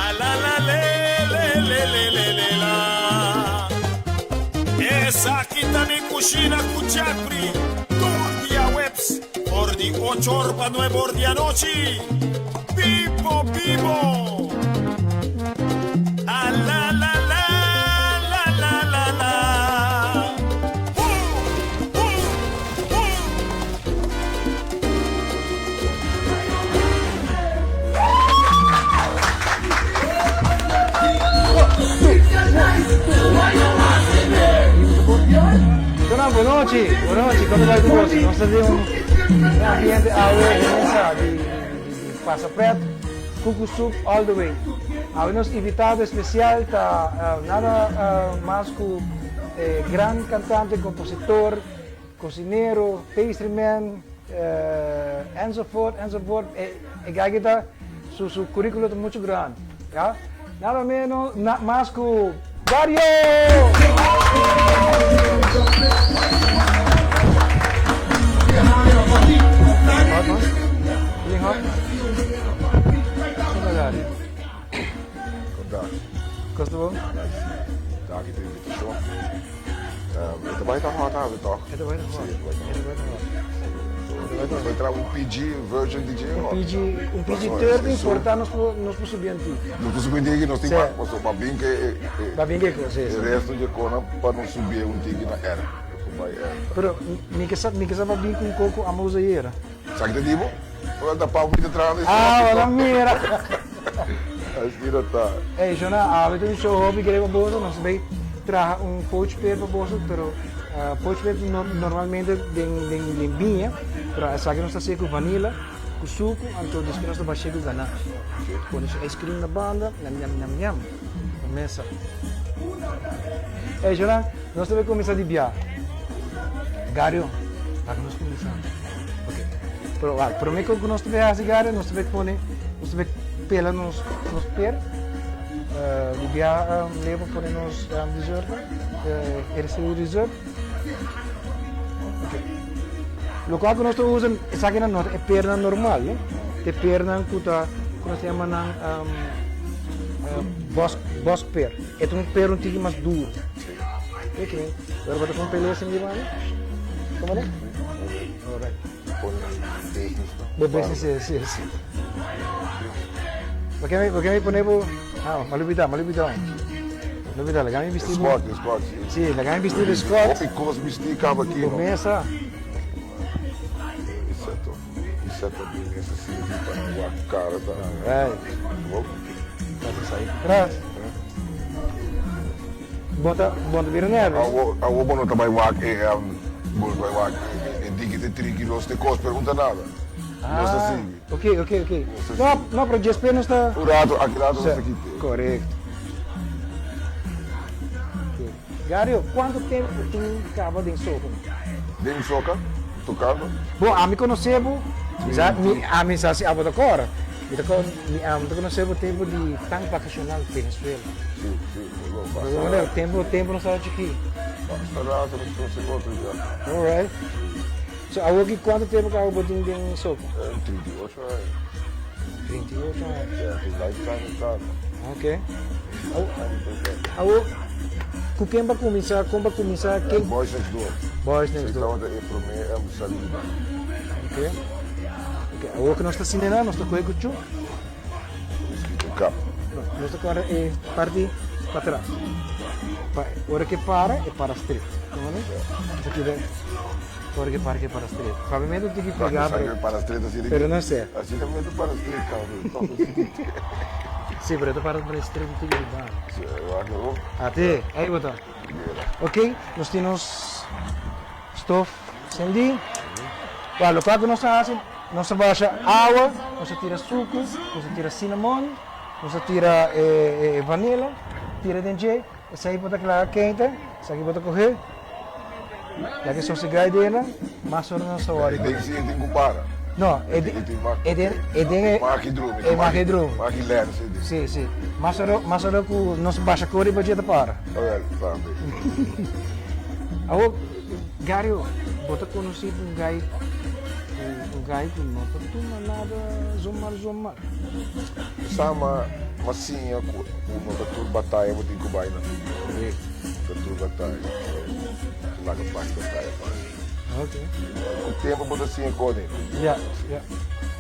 A la la le le le le le le la. Esaki ta mi kushina ku Jeffrey tur diahuebs for di ocho or pa nuebe or di anochi. Bibo bibo! A la la la la la la la. Hu hu hu. Dona, bonochi, bonochi, kon ta bai ku boso? Nos ta den un ambiente awe den mesa di pasa pret, kuku soup all the way. Awe nos invitado especial ta nada mas ku e gran kantante, kompositor, Cocinero, pastry man, enzovoort, enzovoort. E guy ki ta, su su curriculo ta mucho grandi, ya. Nada menos, na, mas cu Dario! Hot, man? Feeling hot? Con ta Dario? Con ta? Cos ta bon? Nice. Danki pa invitacion. E ta bai ta hot awe toch? E ta bai ta hot. Si, e ta bai ta hot. E ta bai ta hot. Nos bai traha un PG version di dje Un PG, un PG 13 por ta nos por nos por subi anti. Nos por subi anti nos tin Si. Paso pa bin ke e e Pa bin ke kos, si, si. E resto dje kona pa nos subi un tiki na R. Nos por bai R. Pero mi ke sa mi ke sa pa bin ku un koko amo usa yera. Sa ki ta di bo? Ora ta pa mi ta traha na e Ah, ora mira. Asina ta. Ey, Shona, awe ta un show hopi grei pa boso. Nos ta bay traha un poach peer pa boso, pero poach peer ta normalmente den den biña, pero esaki nos ta hacié cu vanilla, cu sucu, anto despues nos ta bashé cu ganache. Pone su ice cream na banda, ñam ñam ñam ñam, na mesa. Ey, Shona, nos ta bay cuminsa di bia. Gario, laga nos cuminsa. Ok, pero wak, prome cu nos ta bay haci, Gario, nos ta bay pone. Nos ta pela nos nos per di bia leo pa pone nos dessert e dessert. Okay. Lokual ku nos ta usa esakinan no ta e pernan normal no, ta e pernan ku ta ku nos ta yama nan bos bos per. E ta un per un tiki mas duro. Ok, ora bo ta pon pele asin di banda. Komo ta? Alright. Bo business si, si, si. Bo ke mi, bo ke mi pone bo, ah, m'a lubida, m'a lubida. M'a lubida, laga mi bisti bo. Scott, Scott, si. Si, laga mi bisti bo Scott. Hopi kos bisti kaba aki, no? Bo mesa. Iseto, Iseto di mesa si di pa nan wak kara ta. Alright. Bo. Pasa sai atras. Bo ta, bo ta bira nervio. Awo, awo bo no ta bai wak e, bo no ta bai wak e diki te triki nos te kos pregunta nada. Nos ta sigui. Ok, ok, ok. No, no, pero djespe nos ta. Un rato, aki rato nos ta kite. Korekto. Ok. Gario, kuantu tempu bo tin kaba den soka? Den soka? Tokando? Bo, ami konosé bo, mi sa, mi, ami sa si abo ta kòrda. Mi ta kon, mi ami ta konosé bo tempu di tank vakashonal Venezuela. Si, si, mi lo basta Bo rato. Tempu, tempu nos tabata chikí. Basta rato nos konosé otro ya. Alright. So awoki kuantu tempu ku abo bo tin den soka? 38 aña. 38 aña. Ya, tu lifetime e kaba. Ok. Awo, ku ken bo a kuminsá, kon bo a kuminsá, ken? Boys Next Door. Boys Next Door. Esei tabata e promé salida. Ok. Ok, awor ku nos ta sinená, nos ta kohe kuchú. Nos kita e kap. No, nos ta kore e parti patras. Pa ora ke para, e para stret. Komo ne? Nos ta kita ora ke para, ke para stret. Probablemente tin ki pega, pero. Para stret así de. Pero no sé. Así también ta para stret, cabrón. Sí, pero e ta para stret un tiki di banda. Sí, wak no. Ate, ahí bo ta. Ok, nos tin nos stof sendí. Wak, lokual ku nos ta hasi, nos ta basha awa, nos ta tira suku, nos ta tira cinnamon, nos ta tira e vanilla, tira den dje, esei bo ta kla keinta, esaki bo ta kohe, laga e sosegá den nan, mas ora nos ta wòrdu. E den si e tin ku para. No, e den e den e den E maki drumi. E maki drumi. Maki lens e den. Si, si. Mas ora mas ora ku nos basha kore pa dje ta para. Awel, tambe. Awor. Gario, bo ta konosí ku un gai ku un gai ku no ta tuma nada zomar zomar. Sama. M'a siña ku no ta tur bataya bo tin ku bai nan. No ta tur bataya. Laga bai bataya bai. Ku tempu bo ta siña kos ei. Ya, ya.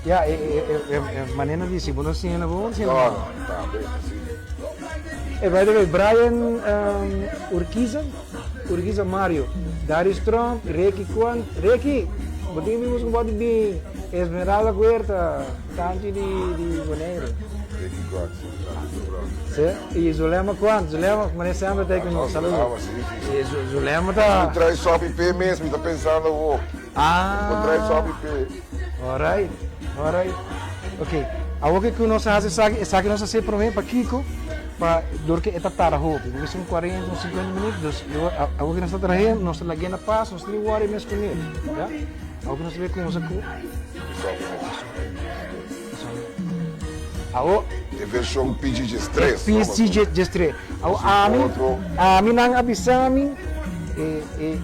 Ya, e e manera di si bo no siña na bo, bo no siña na bo. No, no, tambe asina. E by the way, Brian Urquiza, Urquiza Mario, Darius Tromp, Ricky Kwan, Ricky, bo tin mi busca bo di bin Esmeralda Huerta, tanchi di di Bonaire. Ricky Kwan, si, tanchi di Bronx. Si, y Zulema Kwan, Zulema, manera semper ta cu nos, saludo. Zulema, si, si, si. Zulema ta. Mi trae sopi p'e mes, mi ta pensando awo. Ah. Mi por trae sopi p'e. Alright, alright. Ok, awor ke ku nos a hasi esaki, esaki nos a hasi promé pakiko? Pa dor ke e ta tarda hopi, bo bisa un kuarenta, un sinkuenta minüt, dus awor ke nos ta trah'é, nos ta lag'é na pas, nos ta tin wòri mes kuné, ya. Awor ke nos ta bai kumsa ku. Awor. E vershon PG diestres. PG diestres. Awor ami, ami nan a bisa mi e e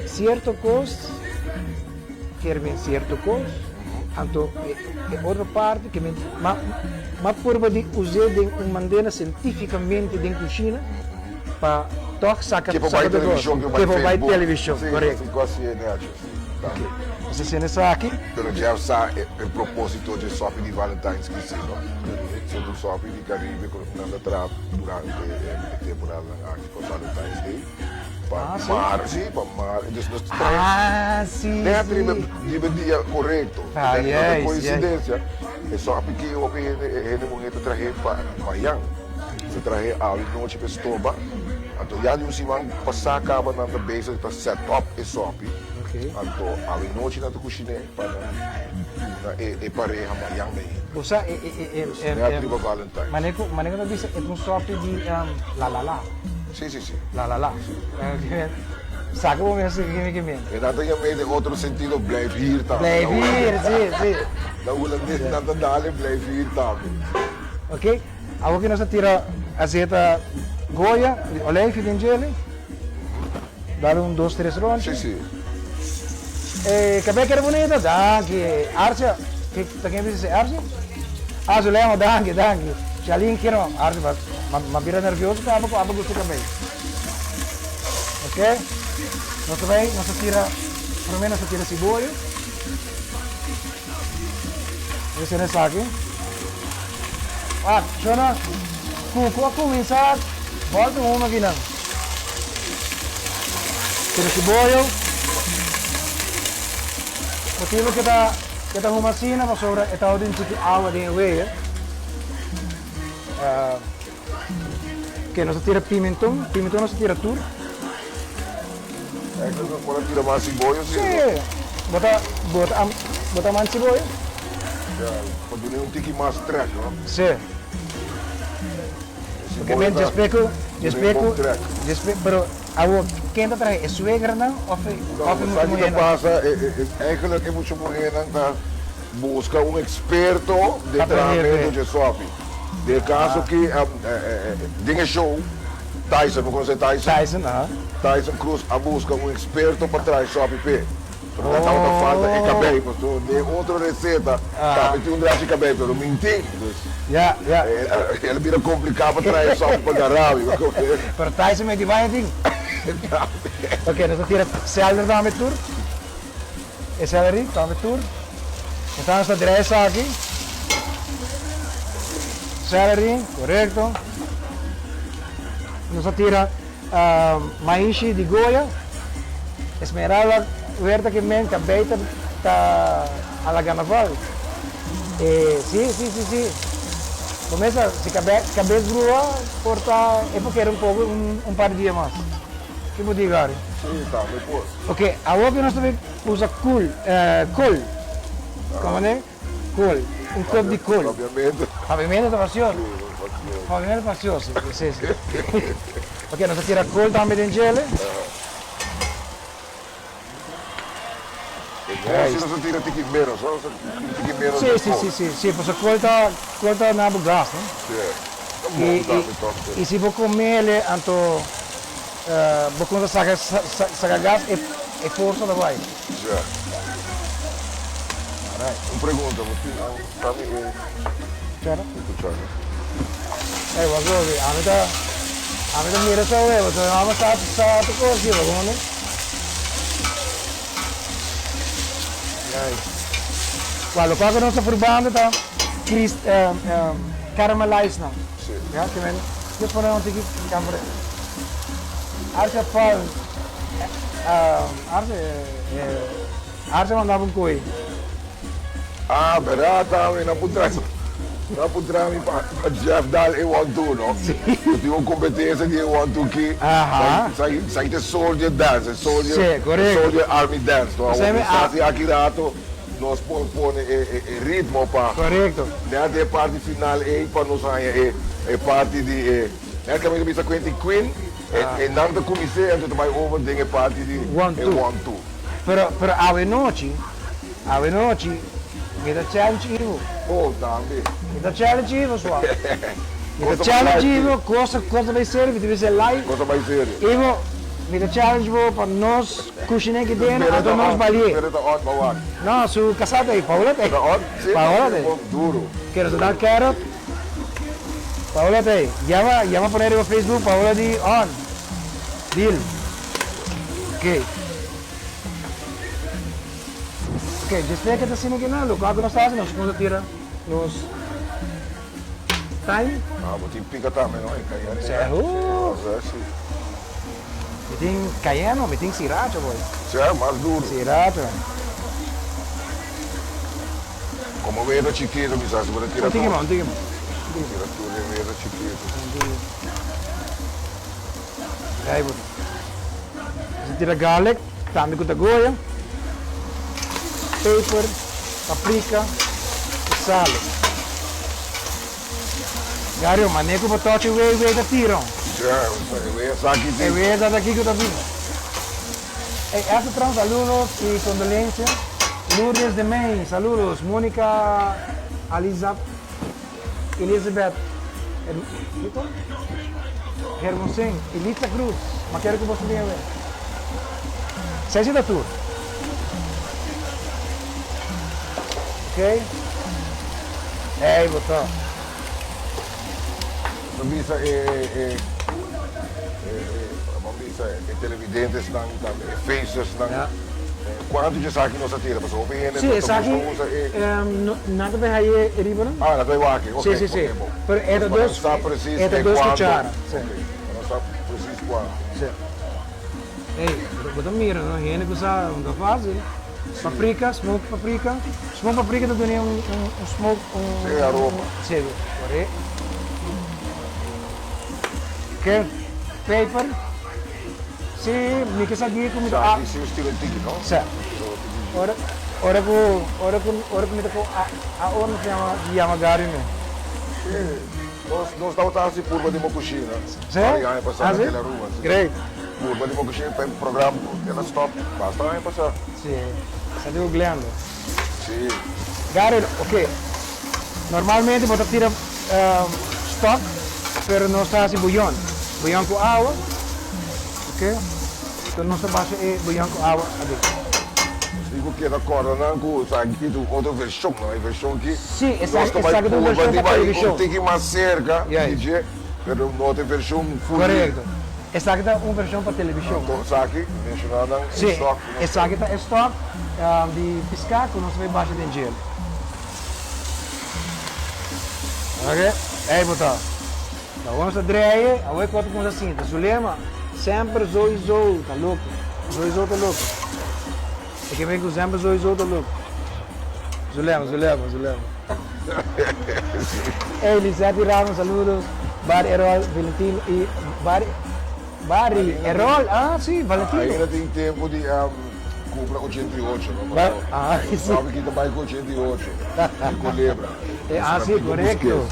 sierto kos. Kier men cierto cos, anto e otro parti ke men ma ma purba di us'é den un mandera cientificamente den cushina pa toch saca Ke por bai saca de cos. television, ke por Ke bai por bai Facebook. television, Sí, correcto. sí, cu así e necho, sí. Ok, nos ta haciendo esaki. Pero Jeff sa e e proposito dje sopi di Valentine's ki si, no? Siendo un sopi di Caribe cu nan ta traha durante e temporadanan aki pa Valentine's Day. Pa Ah, sí? mar, sí, pa mar. Dus nos ta trae Ah, sí, net sí. riba riba dia korekto. Ah, No ta yes, yes. koinsidensia. E sopi ki hopi hende e hende muhé ta trahe pa mayan. Se trahe awe nochi pa e stoba. Anto ya di un siman pasá kaba nan ta bezig ta set up e sopi. Ok. Anto awe nochi nan ta kushiné pa nan duna e e pareha mayan mainta. Bo sa e e e e Dus e net e riba Valentine's. mane ku mane ku ta bisa e ta un sopi di la la la. Sí, sí, sí. La la la. Saka bo mes kimi kimi. E nan ta yam'é den otro sentido blijf hier tambe. Blijf hier, sí, sí. Na hulandes nan ta dale blijf hier tambe. Ok, awor ki nos a tira azeta Goya di olijfje den djele. Dale un dos tres rondje. Sí, sí. E kabei keda bunita, danki. Arcia, ke ta ken bisa esei? Arcia? Ah, Zulema, danki, danki. Shalin kero, Arcia, ma, ma, ma bira nervioso kaba ku abo gusta kabei. Ok, nos ta bai, nos ta tira, prome nos ta tira siboyo. Nos ta esaki. Ah, shona, kuku a kuminsá bòlta huma akinan. Tira siboyo. Motibu ke ta ke ta huma asina pasobra e ta houden chiki awa den e wea. Ke nos ta tira pimenton, pimenton nos ta tira tur. Eigenlijk nos por a tira mas siboyo si. Sí, bo ta bo ta bo ta man siboyo? Ya, pa duna un tiki mas trek, no? Sí. Porque men despues cu, despues cu, despues, pero awor ken ta traha e suegranan of e No, of e sa mucha ki ta muhernan? pasa, eigenlijk e mucha muhernan ta busca un experto den Pa traha trahamento e. dje sopi. Den e caso ki den e show Tyson, bo conoce Tyson? Tyson, aha. Tyson Cruz a busca un experto pa traha e sopi p'e. Pero nan tabata falta e cabey, pasobra den otro receta tambe tin un drachi cabey, pero min tin. Dus Ya, ya. el a bira complica pa traha e sopi pa Garabi. Pero Tyson meti baña tin. Ok, nos ta tira celery tambe tur. E celery tambe tur. Nos ta nos ta draai esaki. Celery, correcto. Nos ta tira Maishi di Goya, Esmeralda Huerta ke men kabei ta ta a la Carnaval. E si, si, si, si. Bo mesa si kabe kabes brua por ta e por keda un poko un un par di dia mas. Ki bo di Gary? Si, tambe por. Ok, awor ke nos ta bay usa kul, kol. Komo ne? Kol, un kop di kol. Papiamento. Papiamento ta fasioso. Papiamento ta fasioso, si, si. Ok, nos ta tira kol tambe den djele. Si nos ta tira tiki menos, no? Nos ta tira tiki menos Si, den si, kol. si, si, si, pasobra kol ta, kol ta na bo gas, no? Si. Ta bon tambe tòg. I si bo komele, anto bo kumsa saka, saka gas, e forsa ta bai. Ja. Un pregunta, bo tin al sabi e Cuchara? E cuchara. Ey, wak loke, ami ta, ami ta mira sa webo, so mi mama sa, sa ta kosi, wak hono. Yai. Wak, loke ku nos ta probando ta cris, caramelized nan. Si. Ya, ke men, just pone un tiki camber. Arce Paul, Arce, Arce manda un koe. Ah, berdad tambe, nan por trae, nan por trae mi pa pa Jeff dal e one two, no? Sí. Nos tin un competencia di e one two ki. Aha. Sa sa ta e soldier dance, e soldier, Sí, correcto. e soldier army dance, no? Esei Awor mi mi a. sa si aki rato nos por pone e e e ritmo pa. Correcto. Net e parti final ei pa nos haña e e parti di e, net caminda bisa Quentin Queen, e e nan ta cumins'é anto ta bai over den e parti di One e two. one two. Pero pero awe nochi. Awe nochi mi ta challenge Ivo. Oh, tambe. Mi ta challenge Ivo sua. Mi ta challenge Ivo, cosa cosa bay serio, mi ta bisa live. Cosa bay serio. Ivo, mi ta challenge bo pa nos cushine aki den, anto nos balie. Pero ta on pa wak. No, su casa ta ey, Paola ta ey. Ta on? Si, Paola ta ey. Duro. Kero ta dal carrot. Paola ta ey. Yama, yama pone riba Facebook, Paola di on. Deal. Okay. Ok, despues ke ta asina ke nan, loke nos ta hasi, nos cuminsa tira nos thyme. Ah, bo tin pica tambe no, e cayenne. Sehu! Si. Mi tin cayenne no, mi tin sriracha boy. Seh, mas duro. Sriracha. Como wea ta chikito, mi sa si bo ta tira Un tiki mas, un tiki mas. Tira tur den wea ta chikito. Un tiki. Ahí bo ta. Nos tira garlic, tambe cu ta goya, peper, paprika y salo. Gario, mane cu bo tochi wei wei ta tira. Ja, e wei sa aki E wei sa aki cu ta bin. Ey, esta tran saludos y condolencia. Lourdes de Mey, saludos. Monica Alizab. Elizabeth Hermosen, Elitza Cruz, ma kere ku boso bin awe. Sesi ta tur. Ok. Ey bo ta. Bo bisa e e e bo bisa e televidentesnan tambe e facersnan. Ja. Cuanto dje esaki nos a tira? Pasobra hopi hende Sí, no ta esaki gusta usa e. Nan ta bay haye e riba nan? Ah, nan ta bay wak e. Ok, Sí, sí, sí. ok, bon. Pero e ta Pa nan dos, sa precies e ta e dos cuanto. cuchara. Sí. Ok, pa nan sa precies cuanto. Sí. Ey, bo ta mira no, hende cu sa no ta facil. Paprika, smoked paprika. Smoked paprika ta duna un, un, un smoke, un. Sí, aroma. Sí, correcto. Ok, peper. Si, mi ke sa di ku mi ta. Sa di si un stilo tiki, no? Sa. Ora, ora ku, ora ku, ora ku mi ta ku a, a ora nos yama, yama Gary me. Si, nos, nos tabata hasi purba di bo kushina. Si? Varios aña pasá Ah, na si? Telaruba, si. Great. Purba di bo kushina pa e program el a stop basta aña pasá. Si, sa di ku Glenda. Si. Gary, ok. Normalmente bo ta tira stock, pero nos ta hasi buyon. Buyon ku awa, ok. Enton nos ta basha e buyon ku awa aden. Nos tin ku keda kòrda nan ku esaki ta un otro vershon, no? E vershon ki Sí, nos ta bai esaki ta un purba vershon di pa bai un televishon. tiki mas serka Juist. di dje, pero no ta e vershon full. Korekto. Esaki ta un vershon pa televishon. Anto esaki menshoná nan e Sí, stock ku nos esaki ta e stock di piská ku nos ta bai basha den djel. Ok, ey bo ta. Awor nos ta dreye, awor e kos ta kuminsá sinta. Zulema, semper zoizo ta loko. Zoizo ta loko. E ke men ku semper zoizo ta loko. Zulema, Zulema, Zulema. Ey, Lisette Ramos, saludos. Barry Errol, Valentino y Barry, Barry Errol, ah, si, Valentino. Ainda tin tempo di cumpra 88, no? Ba, ah, si. Sabi ki ta bai cu 88, di Culebra. Eh, ah, si, correcto.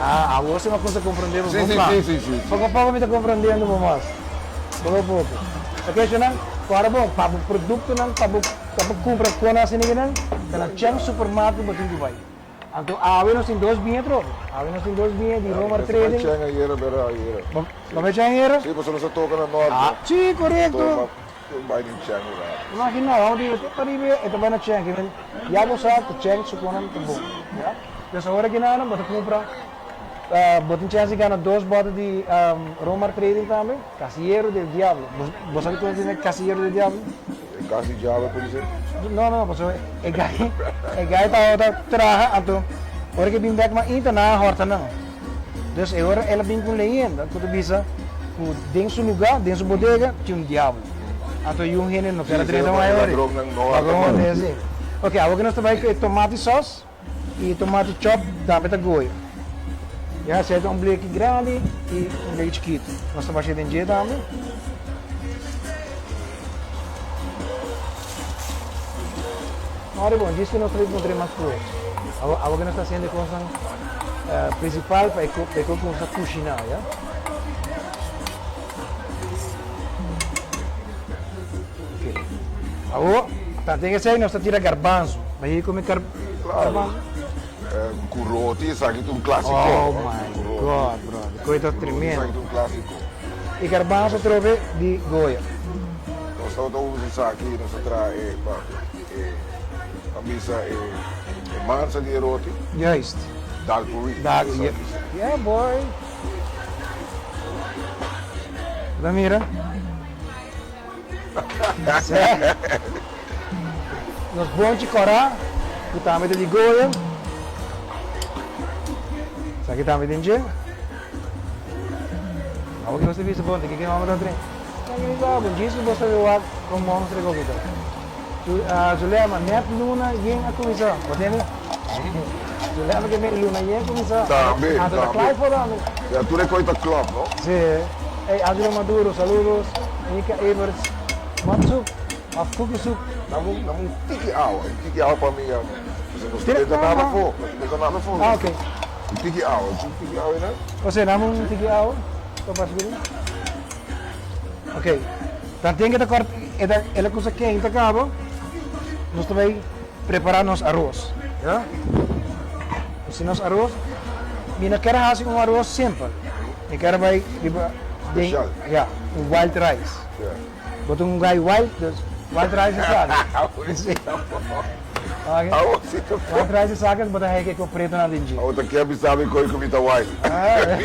Ah, awor si mi a cuminsa comprende bo Si, bon si, mas. si, si, si. Poco a poco mi ta comprendiendo bo mas. Poco a poco. Ok, Shonan, cu bon, pa bo productonan, pa bo, pa bo cumpra con asina kinan, ta na Chang Supermarket bo tin cu bai. Anto awe nos tin dos biña trobe. Awe nos tin dos biña di Romar Trading. Bo bai Chang ayera bera ayera. Bo bai Chang ayera? Si, pasobra nos a toca na Noord. Ah, si, corecto. Anto bo bai den Chang un rato. Imagina, vamos di te pariba e ta bai na Chang. Ya bo sa cu Chang su conan ta bon. Ya. Dus awor aki nan bo ta cumpra. Bo tin chance di gana dos bote di Romar Trading tambe, Casillero del Diablo. Bo sabi con tin e Casillero del Diablo? E cas di diablo por dice? No, no, pasobra e guy, e guy tabata traha anto ora ke bin bek mainta nan a horta nan. Dus e ora el a bin ku un leyenda ku ta bisa ku den su lugá, den su bodega tin un diablo. Anto yu hende no ker a drenta un ai ora. Pasobra e si. Ok, awor ke nos ta bai ku e tomati sauce. Y tomati chop tambe ta goya. Ya esey ta un bleki grandi y un bleki chikito. Nos ta basha den dje tambe. Ora bon, djis cu nos ta bay puntra mas cos. Awor, awor cu nos ta haciendo e cosnan principal pa e pa e cu nos ta cushina, ya. Ok. Awor, tanten esey nos ta tira garbanzo. Bay come gar. Claro. Cu roti esaki ta un clasico. Oh my God, brother. Cu ta tremendo. Esaki ta un clasico. Y garbanzo atrobe di Goya. Nos tabata usa esaki, nos ta traha e pa e pa bisa e e mansa di e roti. Juist. Dal puri. Dal, yeah. Yeah boy. Bo ta mira? Nos bonchi kòrá ku tambe ta di Goya. Esaki tambe den dje. Awor ki nos ta bisa bon, ta kiko hòmber ta tren. Esaki mi sa bon, djis ku bo sa wak kon mònster e koki ta. Zulema, nèt luna yen a kuminsá. Bo tende? Zulema ke men luna yen a kuminsá. Tambe, Anto ta tambe. klai for tambe. Ya, tur e koi ta klòp, no? Sí. Ey, Angelo Maduro, saludos. Nika Everts, mot soep of kuki soep? Dame un, dame un tiki awa, un tiki awa pa mi ya. Pasobra nos ta benta nada afó, nos ta benta nada afó. Ah, ok. Un tiki awa, un tiki awa einan. José, dame un tiki awa pa pasa kiri. Ok, tanten ke ta kort, e ta, el a kusa keinta kaba, nos ta bai prepara nos aros, ya. Si nos aros, mi no kier hasi un aros simpel. Mi kier bai riba den, Special. ya, un wild rice. Ya. Bo ta un guy wild, dus wild rice e sabi. Awor Si. ta bo. Ok. Awor si ta bo. Wild rice e sabi, bo ta heke ku pretonan den dje. Awor ta kier bisa mi koi ku mi ta wild. Ah.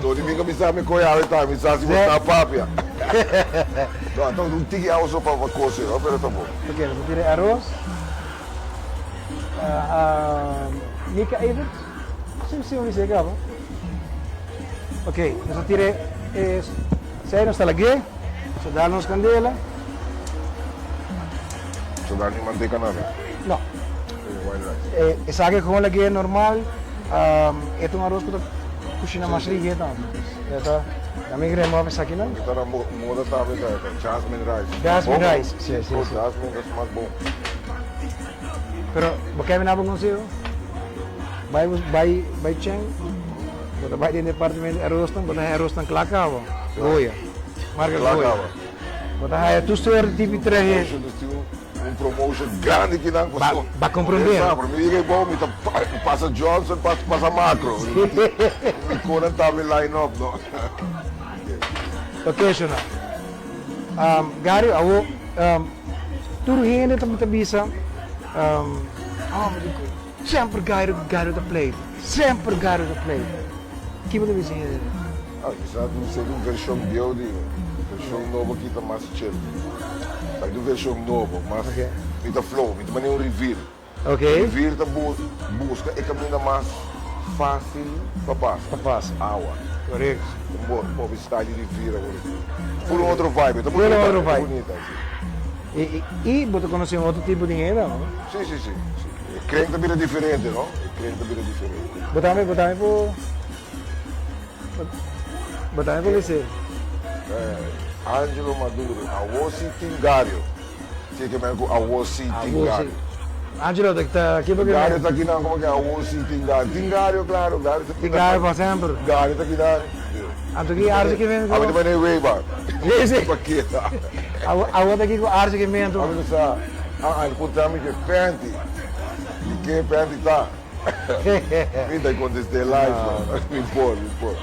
Tony mi ka bisa mi koi awe ta, mi sa si bo Si. ta papia. No, anto un tiki awa so pa kose, no, pero ta bo. Ok, nos ta tira e aros. Mika Evert? Si, si, mi sega bo. Ok, nos a tira e sei nos ta lag'é, nos a dal nos kandela. Nos a dal ni manteka nada? No. White rice. Esaki gewoon lag'é normal, e ta un aros ku ta kushina mas lihe tambe. E ta, ya mi grema esaki nan. Loke ta na moda tambe ta jasmine rice. Jasmine rice, si, si, si. Jasmine ta smak bon. Pero bo keme na bo conseho? Bai bai bai Cheng, bo ta bai den departamento di arosnan, bo ta haya arosnan kla kaba, Goya, marka Goya. Bo ta haya tur soort di tipo trahe. Promotion, nos tin un promotion grandi kinan paso. Ba comprende. Sa, pero mi yega ebou mi ta pasa Johnson, pasa Macro. Mi konan tambe line up, no. Ok, shona. Gary, awo tur hende ta bisa, oh, mi di ku semper Gary, Gary ta play, semper Gary ta play. Ki bo ta bisa hende? Ah, kisas mi seki un vershon bieu di mi. Vershon nobo aki ta mas chill. Sa ki un vershon nobo, mas mi ta flow, mi ta manera un rivier. Rivier ta buska e kaminda mas fásil pa pasa. Pa pasa. Awa. Korekto. Un bo hopi style di rivier awor aki. Puro un otro vibe. Ta Puro bunita, otro ta vibe. bunita, si. I, i bo ta konosé un otro tipo di hende, no? Si, si, si, si. E kren ta bira diferente, no? E kren ta bira diferente. Bo tambe, bo tambe por, bo tambe por bis'é. Angelo Maduro, Awor si tin Gario. Tin ke men ku awor si tin Gario. Angelo, ta ta ki porque Gario ta kinan como ke awor si tin Gario. Tin Gario, claro, Gario ta Tin Gario pa semper. Gario ta kinan. Anto ki Arce ke men ku. Ami ta mane weba. Si, si. Pa keda. Awor ta ki ku Arce ke men anto. Ami no sa. Ah, el puntra mi ke panty. Di ke panty ta. Mi ta conteste live. Mi por, mi por.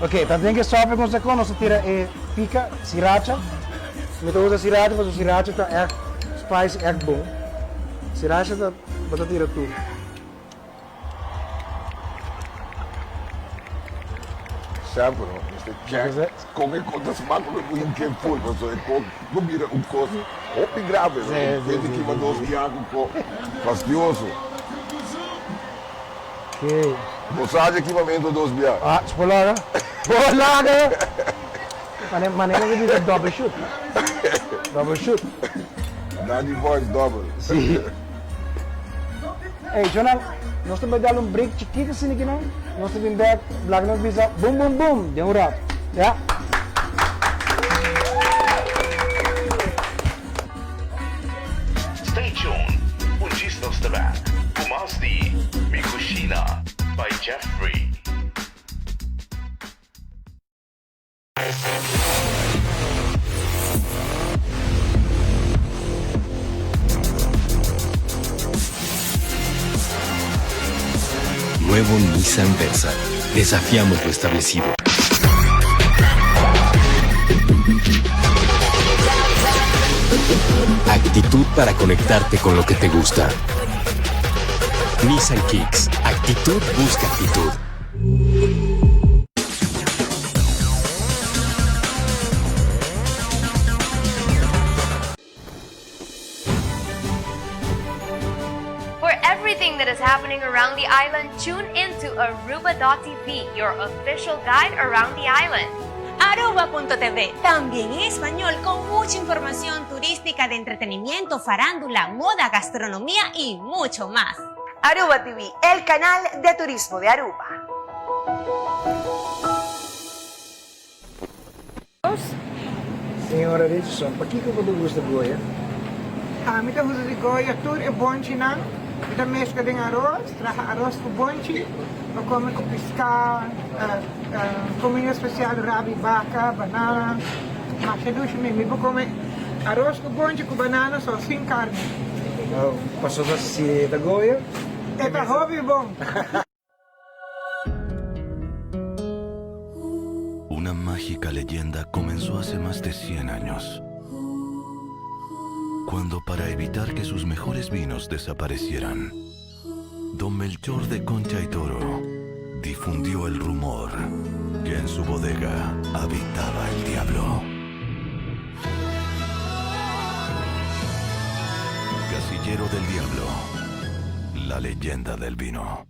Ok, ta den ke sope kon sa kon nos ta tira e pika sriracha. Mi ta usa sriracha pasobra sriracha ta ègt spicy, ègt bon. Sriracha ta bo ta tira tur. Sample no, mester check con e cos ta smaak pa mi por ke full pasobra e cos por bira un cos hopi grave no, un hende kima dos dia cu cos fastioso. Bo sa dje kimamento dos bia? Ah, spolaga, spolaga! Mane nos a bisa double shoot, double shoot. Daddy voice double. Si. Ey, Jonan, nos ta bai dal un break chikito asina aki nan. Nos ta bin bek, laga nos bisa boom boom boom den un rato. Ya? Stay tuned, un djis nos ta bek ku mas di Mi Cushina by Jeffrey. Nuevo Nissan Versa. Desafiamos lo establecido. Actitud para conectarte con lo que te gusta. Nissan Kicks. Actitud busca actitud. For everything that is happening around the island, tune in to Aruba.tv, your official guide around the island. Aruba.tv, también en español, con mucha información turística de entretenimiento, farándula, moda, gastronomía y mucho más. Aruba TV, el canal de turismo de Aruba. Señora Richardson, pakiko bo ta gusta goya? Ami ta gusta di goya tur e bonchinan. Mi ta mezcla den aros, traha aros cu bonchi, pa come cu pisca, comida special rabi baca, banana. Masha dushi mi. Mi por come aros cu bonchi cu banana so, sin carni. Pasobra si e ta goya. E ta hopi bon. Una mágica leyenda comenzó hace más de 100 años, cuando para evitar que sus mejores vinos desaparecieran, don Melchor de Concha y Toro difundió el rumor que en su bodega habitaba el diablo. Casillero del Diablo, la leyenda del vino.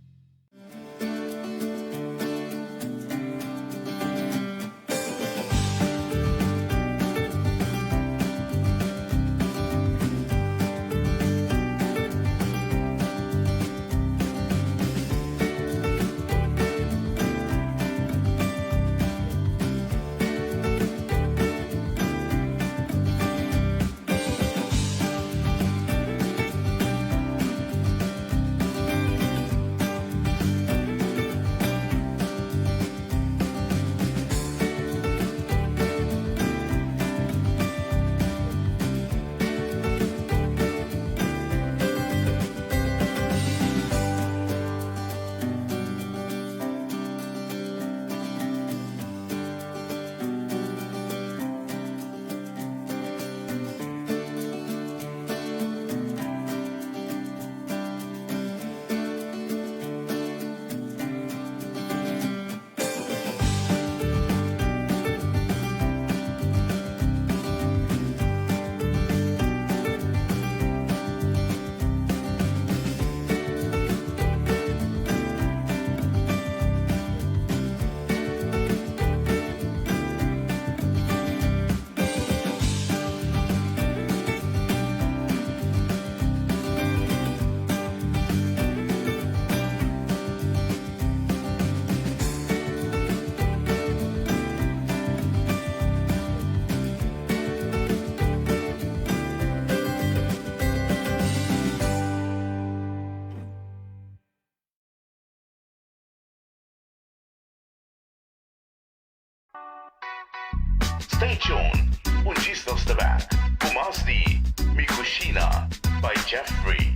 Stay tuned, un djis nos ta bek ku mas di Mi Cushina by Jeffrey.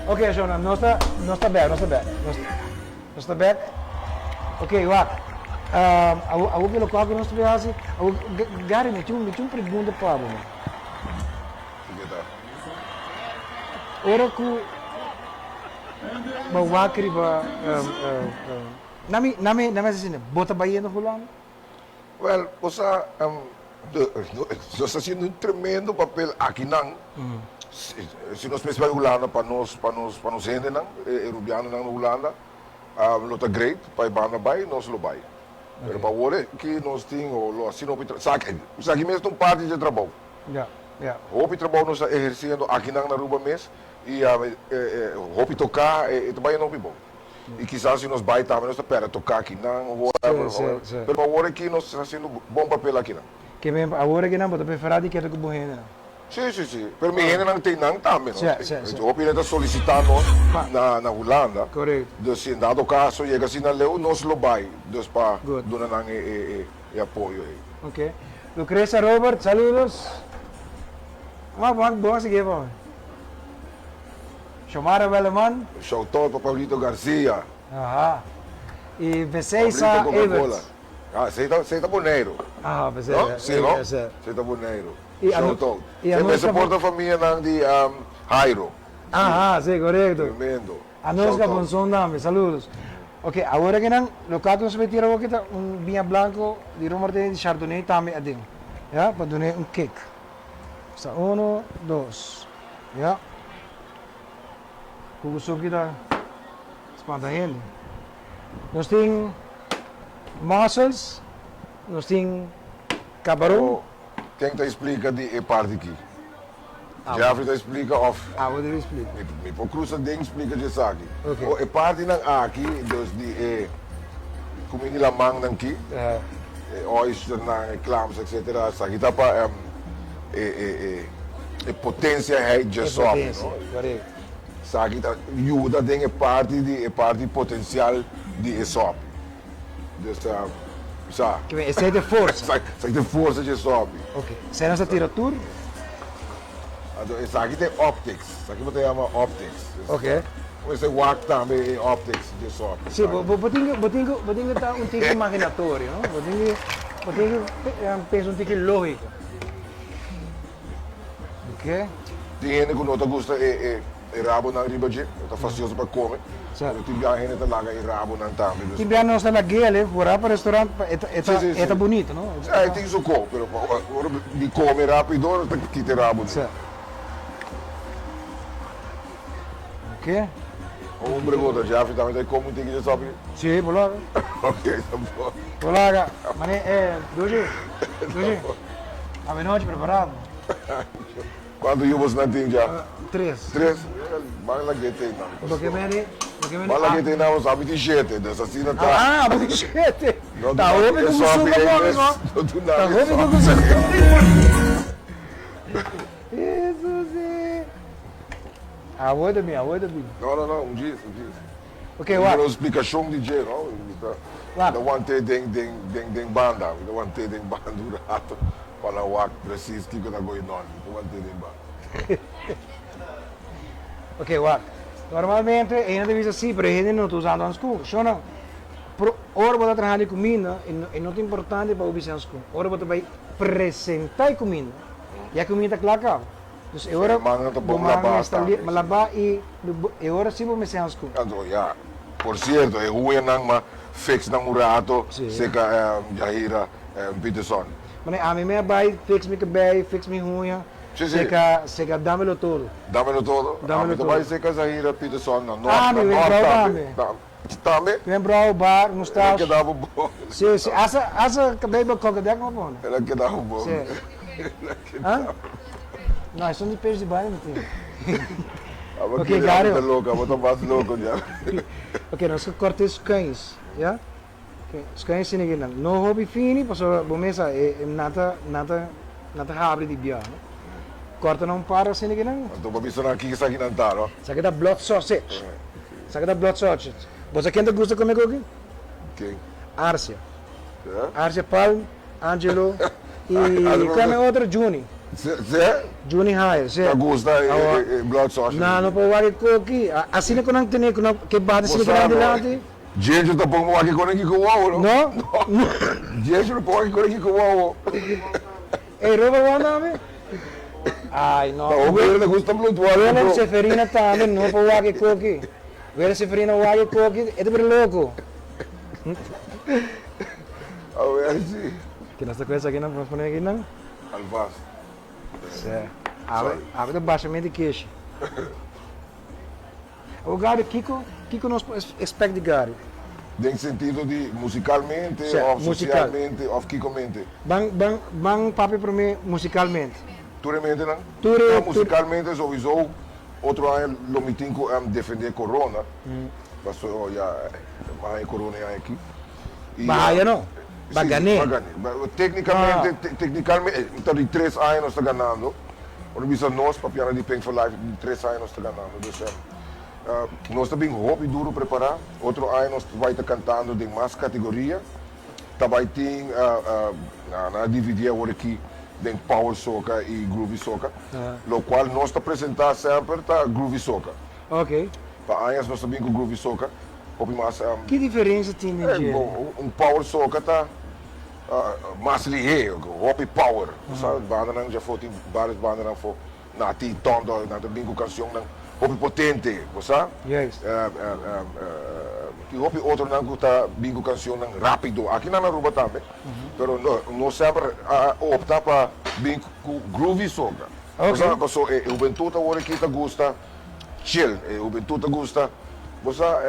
Ok, Shona, nos ta, nos ta bek, nos ta bek. Nos, nos ta bek. Ok, wak. Um, awo, awo ke lokual ku nos ta bai hasi, awo, Gary, mi tin un, mi tin un pregunta pa bo, man. Kiko ta? Ora ku bo wak riba, um, um, um, na mi, na mi, na mi asesina, bo ta bayendo Hulanda? Well, bo sa, nos ta haciendo un tremendo papel akinan. Si nos mester bai Hulanda pa nos, pa nos, pa nos hendenan, e Rubianonan na Hulanda, lo ta great pa e banda bai, nos lo bai. Pero pa awor aki nos tin, o lo haci hopi trabou, sa esaki mes ta un parti dje trabou. Hopi trabou nos ta eherciendo akinan na Aruba mes y hopi toca, e ta bayendo hopi bon. Y kisas si nos bay tambe nos ta perde toca akinan o whatever, whatever. Pero pa awor aki nos ta haciendo bon papel akinan. Ke men awor akinan bo ta prefera di keda ku bo hendenan? Si, si, si. Pero mi hendenan tin nan tambe, no? Hopi hende ta solicita nos na na Hulanda. Correcto. Dus si en dado caso yega asina leu nos lo bay dus pa duna nan e e e apoyo ey. Ok. Lucrecia Robert, saludos. Bo bo a sigui pa mi. Xiomara Welleman. Shout-out pa Pablito Garcia. Aha. Y Beseisa Pablito Coca-Cola. Everts. Ah, esey ta, esey ta Boneiru. Aha, Beseisa. No? Si, no? Sí. Esey ta Boneiru. Y anu- Shout-out. y Esey Anushka mester por ta famianan di Jairo. Aha, si, corecto. Tremendo. Anushka Shout-out. Ponson tambe, saludos. Ok, awor aki nan, loke nos a bay tira awor aki ta un biña blanco di Ron Martini di Chardonnay tambe aden. Ya, pa dun'e un kick. Esta uno, dos. Ya. Ku gusto ta spanta hende. Nos tin mussels, nos tin cabaron. Oh, ken ta explica di e parti aki? Jeffrey ta explica of? Abo debe explica. Mi por cruza den explica dje esaki. Okay. Oh, e partinan aki, dus di e cuminda di lamannan aki, e oysternan, e clams, etcetera, esaki ta pa e e e e potencia hij dje sòpi, no? Esaki ta yuda den e parti di e parti potencial di e sòpi. Dus sa. Ke men esei ta e forsa. Esaki ta e forsa dje sòpi. Ok. Esei nos ta tira tur. Anto esaki ta e optics. Esaki bo ta yama optics. Ok. Bo mester wak tambe e optics dje sòpi. Si, bo bo tin bo tin bo tin ku ta un tiki imaginatorio, no? Bo tin ku bo tin ku pensa un tiki lógiko. Ok. Tin hende ku no ta gusta e e rabonan riba dje, no ta fastioso pa kome. Pero tin bia hende ta laga e rabonan tambe. Tin bia nos ta lag'é ale fora pa restaurant pa e ta e ta e ta bunito no. Si, e tin su ko, pero ora di kome rapido nos ta kita e rabonan. Si. Ok. Un pregunta, Jeffrey tambe ta kome un tiki dje sopi? Si, por laga. Ok, ta bon. Por laga. Mane, eh, Dushi, Dushi. Avenochi prepara bo. Cuanto yu bos nan tin dja? Tres. Tres? Ban lag'é te nan. Loke meni, loke meni. Ban lag'é te nan, bo sa mi tin shete, dus asina ta. Ah, bo tin shete. Ta hopi ku suka bo mi no. Ta hopi ku suka. Jesus eh. Awor ta bin, awor ta bin. No, no, no, un djis, un djis. Ok, wak. Un splikashon di dje, no? Mi ta, mi ta want'é den, den, den, den banda. Mi ta want'é den banda un rato pa nan wak presis kiko ta going on. Mi ta want'é den banda. Ok, wak. Normalmente e hende ta bisa si, pero e hende no ta usando hanskun. Shona, pro, ora bo ta traha di kuminda, e no, e no ta importante pa bo bisa hanskun. Ora bo ta bai presentá e kuminda, ya e kuminda ta kla kaba. Dus e ora E mannan ta bo bon man labá mester tambe, li, labá i e ora si bo mester hanskun. Anto ya, por cierto, e huenan ma fix nan un rato cerca Jahira Peterson. Mane ami me a bai fix mi cabei, fix mi huña, cerca, cerca Dámelo Todo. Dámelo Todo? Dámelo Ami ta Todo. bai cerca Jahira Peterson na Noord, Ah, na mi Noord wenkbrauw tambe. tambe. Tambe? Wenkbrauw, bar, mustache. El a keda bo bon. Si, si, hasta, hasta cabei bo kokedek mi a pone. El a keda bo bon. Si. El a keda Ah? bo No, esun di pech di baño mi tin. Abo Ok, kere, abo Gario. ta loko, abo ta mas loko ya. Ok, nos ta korta e skuins, ya? Ok, skuins tin aki nan. No hopi fini, pasobra bo mes sa, e nan ta, nan ta, nan ta habri di bia, no? Korta nan un par asina aki nan. Anto bo bisa nan kiko esaki nan ta, no? Esaki ta blood sausage. Esaki ta blood sausage. Bo sa ken ta gusta kome koki? Ken? Arcia. Ya? Arcia Palm, Angelo y kua e otro? Juni. Se? Juni High, se. Ta gusta e blood sausage. Nan no por wak e koki. Asina ku nan tene ku nan ke bati asina ku nan dilanti. Jejo ta pon wak e koneki ku wowo no? No. Jejo no por wak e koneki ku wowo. Ey Robert wak tambe? Ay no. Ta hopi hende ta gusta bloed wak. Willem Seferina tambe no por wak e koki. Willem Seferina wak e koki e ta bira loko. Awe si. Ke nos ta ku esaki nan nos pone aki nan? Alvast. Se. Awe awe ta basha mi di keshi. Awo Gary kiko kiko nos por expect di Gary? Den sentido di musicalmente Se, of musical. socialmente of kikomente? Ban ban ban papia prome musicalmente. Tur e mentenan? Tur e No, tur. musicalmente sowieso otro aña lo mi tin cu defende corona. Paso ya a haña corona e aña aki. Y Ba haya no, ba Sí, gané. ba gané. Ba técnicamente, técnicalmente, ta di tres aña nos ta ganando. Ora bisa nos, papiando di Pink for Life, di tres aña nos ta ganando. Dus nos ta bin hopi duro prepará. Otro aña nos bai ta cantando den mas categoria. Ta bai tin, nan a dividí awor aki den Power Soca y Groovy Soca. Locual nos ta presentá semper ta Groovy Soca. Ok. Pa añas nos ta bin cu Groovy Soca. Hopi mas. Ki diferencia tin den dje? Bon, un Power Soca ta mas lihé, hopi power. Bo sa, bandanan djafó tin varios bandanan afó, Nati, Tondo, nan ta bin cu cancionnan hopi potente, bo sa. Juist. Tin hopi otronan cu ta bin cu cancionnan rapido, aki nan Aruba tambe, pero nos semper a opta pa bin cu Groovy Soca. Ok. Bo sa, paso e hubentud awor aki ta gusta. Chill, e hubentud ta gusta, bo sa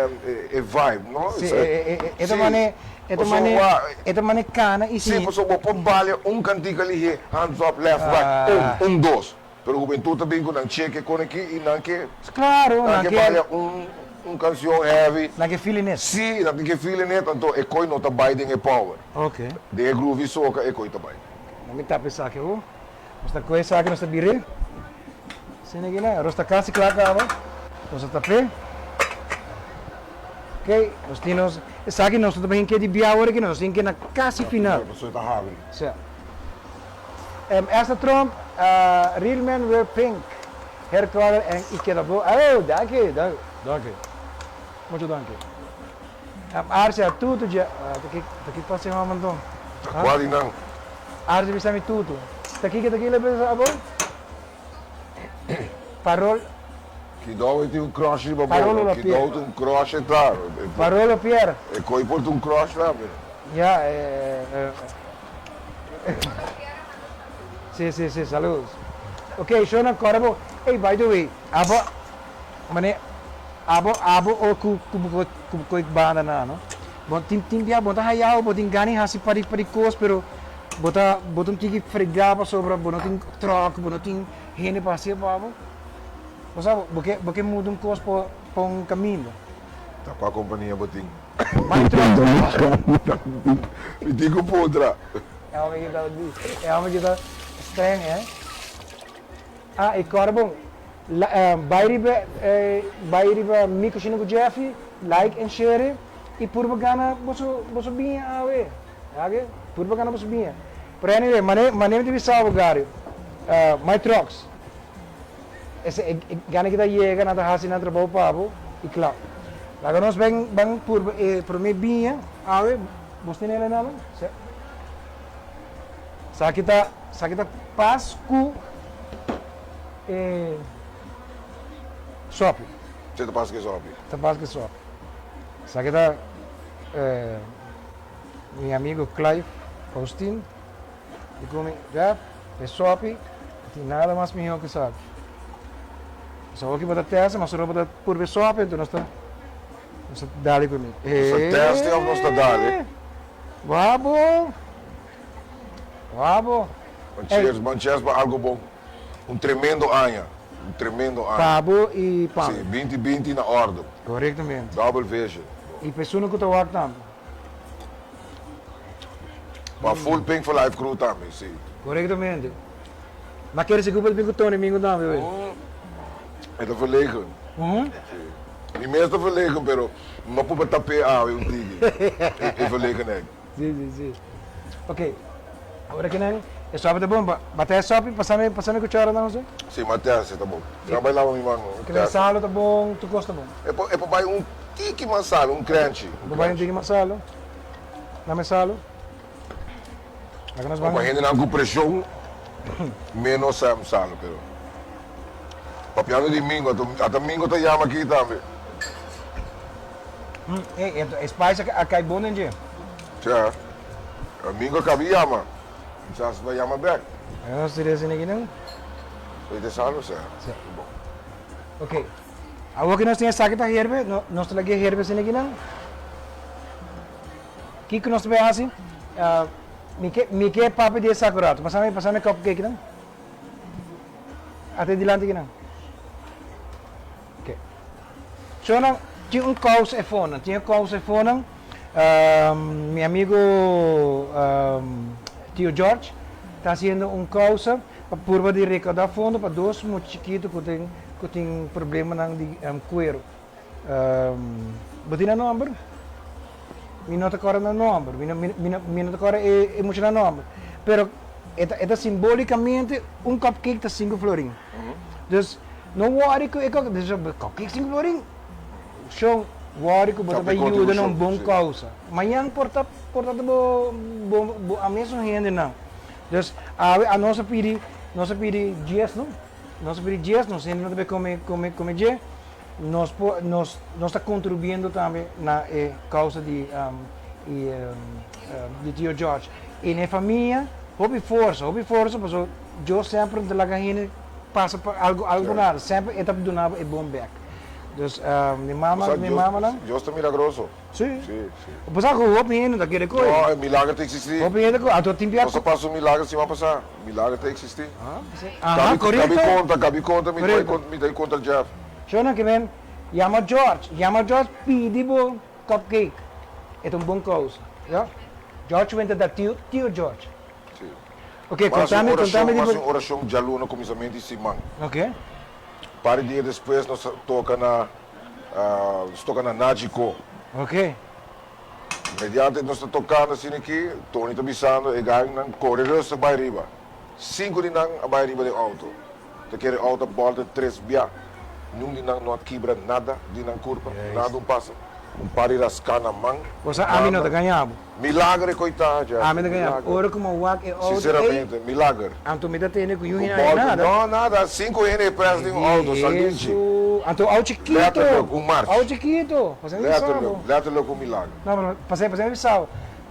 e vibe, no? Si, e ta mane, e ta mane, e ta mane cana y Si, pasobra bo por balia un cantica lihe, hands up, left, right, un, un, dos. Pero hubentud ta bin cu nan cheke con aki y nan ke, Claro, nan ke balia un, un cancion heavy. Nan ke feeling it. Si, nan tin ke feeling it, anto e coy no ta bay den e power. Ok. Den e groovy soca e coy ta bay. Nan mi tapa esaki awo. Nos ta coge esaki, nos ta bire. Asina aki na, aros ta casi cla caba. Nos ta tap'é. Ok, nos tin nos, esaki nos no ta bahin ke di bia awor aki, nos tin ke na casi final. Pasobra e ta habri. Sí. Esther Tromp, Real men wear pink, hair color en i keda bo. Oh, danki, danki. Mucho danki. Arce, tutu dje, ta ki, ta ki pasa e hòmber anto? Ta kua di nan? Arce bisa mi tutu. Ta kiko ta kila bisa abo? Parol. Kidou e tin un crush riba bo. Parolo la Pierre. Kidou tin un crush e ta. Parolo Pierre. E koi por ta un crush tambe. Ya, e. Si, si, si, saludos. Ok, shownan kòrda bo. Ey, by the way, abo, mane, abo, abo o ku, ku bo, ku bo koi banda nan, no? Bo tin, tin bia bo ta hayao, bo tin gana di hasi pari, pari kos, pero bo ta, bo ta un tiki fregá pasobra bo no tin tròk, bo no tin hende pa hasié pa bo. Bo sa, bo ke, bo ke muda un kos pa, pa un kaminda. Ta kua kompania bo tin? Mai tròk. Mi tin ku puntra. E hòmber ki ta, e hòmber ki ta streng, hè. Ah, i kòrda bon, bai riba, bai riba Mi Kushina ku Jeffy, like en share i purba gana boso, boso biña awe. Oke, purba gana boso biña. Pero anyway, mane, mane mi ta bisa bo, Gary, my trucks, ese e gana ki ta yega, nan ta hasi nan trabou pa bo i kla. Laga nos ben, ban purba e prome biña awe, bos tene el enano? Si. Esaki ta, esaki ta pas ku e sopi. Esaki ta pas ku e sopi. Ta pas ku e sopi. Esaki ta mi amigo Clive Faustin di ku mi, Jeff, e sopi no tin nada mas mihó ku esaki. Nos awor ki bo ta testa, mas ora bo ta purba e sopi, enton nos ta, nos ta dale ku mi. Nos ta testa òf nos ta dale? Wabo! Wabo! Ban cheers, ban cheers pa algo bon. Un tremendo aña, un tremendo aña. Pa bo y pa mi. Si, binti binti na ordo. Correctamente. Double vision. Y pa esun ku ta wak tambe. Pa full Pink for Life crew tambe, si. Correctamente. Ma kere sigur pa ta bin ku Tony Mingo tambe, wey. E ta verlegen. Si. Mi mes ta verlegen, pero no por tap'é awe un tiki. E verlegenheid. Si, si, si. Ok. Awor aki nan, E sopi ta bon. Bata e sopi, pasami, pasami cuchara nan, Jose. Si, ma tèst e ta bon. Si nan bai laba mi man, no. Kende salo ta bon, tur kos ta bon. E por, e por bai un tiki mas salo, un krenchi. E por bai un tiki mas salo. Dame salo. Laga nos ban. Pa hendenan ku preshon, menos salo, pero. Papiando di mingo, ata mingo ta yama aki tambe. Ey, e spice a kai bon den dje. Tja, mingo a kabi yama. Kisas ta yama bek. Laga nos tira esei aki nan. Ei ta salo sa. Si. Bon. Ok. Awor ku nos tin esaki ta herbe, nos ta laga e herbe esei aki nan. Kiko nos ta bay hasi? Mi ke, mi ke papia di esaki un rato. Pasami, pasami e cupcake nan. Ata e dilanti aki nan. Ok. Shownan, tin un kous e fonan, tin e kous e fonan. Mi amigo Tio George ta hasiendo un kousa pa purba di rekauda fondo pa dos mucha chikitu ku tin ku tin problemanan di kuero. Bo tin nan nomber? Mi no ta kòrda nan nomber, mi no mi no mi no ta kòrda e e muchanan nomber. Pero e ta e ta simbolikamente un cupcake ta sinku florin. Dus no wòri ku e cupcake sinku florin. Shon, wòri ku bo ta bai yuda na un bon kousa. Mañan por ta por ta bo bo bo a mesun hendenan. Dus awe anos a pidi nos a pidi dies no? Nos a pidi dies, nos hendenan ta bai kome kome kome dje. Nos por nos nos ta kontribuiendo tambe na e kousa di di tio George. I na e famia hopi forsa, hopi forsa pasobra Dios semper no ta laga hende pasa pa algo algo nada, semper e ta duna bo e bon bek. Dus mi mama mi mamanan. Dios ta milagroso. Si. Si, si. Bo sa ku hopi hende ta kere koe. No, e milager ta eksistí. Hopi hende ku anto tin bia. Nos a pasa un milager siman pasá. Milager ta eksistí. Aha, korekto. Gabi konta, Gabi konta, mi ta bai, mi ta bai kontra Jeff. Shona ke men yama George, yama George pidi bo cupcake. E ta un bon kousa, ya. George went ta tio, tio George. Si. Ok, kontami, kontami di bo. Mas un orashon djaluna kuminsamentu di siman. Ok. Par di dia despues nos a toka na nos toka na Nagico. Ok. Mediante nos ta tokando asina aki, Tony ta bisando e gangnan kore rustig bai riba. Sinku di nan a bai riba den outo. Ta kere outo a bolta tres bia. Niun di nan no a kibra nada di nan kurpa, nada un pasa. Un par di raská na man. Bo sa ami no ta gaña bo. Milager e koitá, Jeffrey. Ami no ta gaña bo. Ora ku mi a wak e outo ei. Sinceramente, milager. Anto mi ta tende ku yu hende a nada. No, nada. Sinku hende e pres den un outo, saldinchi. Hesu. Anto ou chikito. Letterlijk, un march. Ou chikito. Pasé mi bisa bo. Letterlijk, letterlijk un milager. No, pero pasé, pasé mi bisa bo.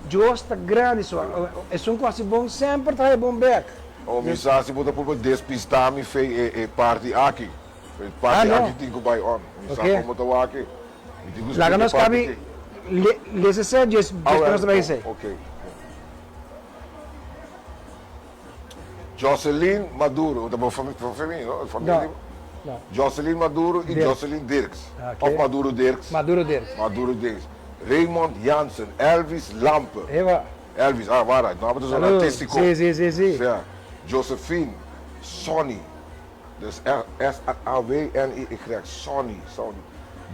Dios ta grandi so. Esun ku hasi bon semper ta haña bon bek. Oh, mi sa si bo ta purba despistá mi fe e e parti aki. E parti aki tin ku bai on. Mi sa kon bo ta wak e. Mi tin ku Laga splika e nos parti kabi aki. le lesa esei djes djes ku nos ta bai esei. Ok. Jocelyn Maduro, ta bo fami famia no? Famia di No. Jocelyn Maduro i Dirks. Jocelyn Dirks. Ok. Of Maduro Dirks. Maduro Dirks. Maduro Dirks. Raymond Jansen, Elvis Lampe. Eva. Elvis, ah wara, no tabata zo'n Saludos. artístico. Sí, sí, sí, sí. Sea, Josephine, Sonny, dus S-A-W-N-Y, Sonny, Sonny.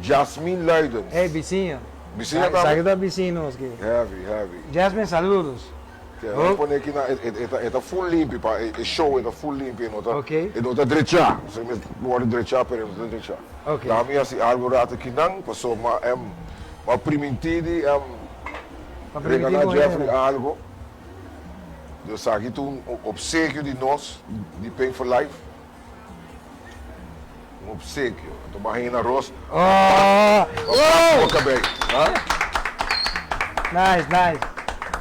Jasmine Luidens. Hey, bisiño. Bisiño tambe? Esaki ta bisiño nos aki. Heavy, heavy. Jasmine, saludos. Ke nan pone aki na, e ta, e ta full limpi pa e show, e ta full limpi, e no ta, Ok. e no ta drechá. Esei mes wòrdu drechá, pero e no ta drechá. Ok. Dami hasi algu rato aki nan, pasobra mi a, mi a primintí di. Pa permití Regalá bo Jeffrey hende. algo. Dus aki ta un obsekio di nos, di Paint for Life. Un obsekio. Anto bo a haña na ros. Oh! Pa bo kabei. Ha? Nice, nice.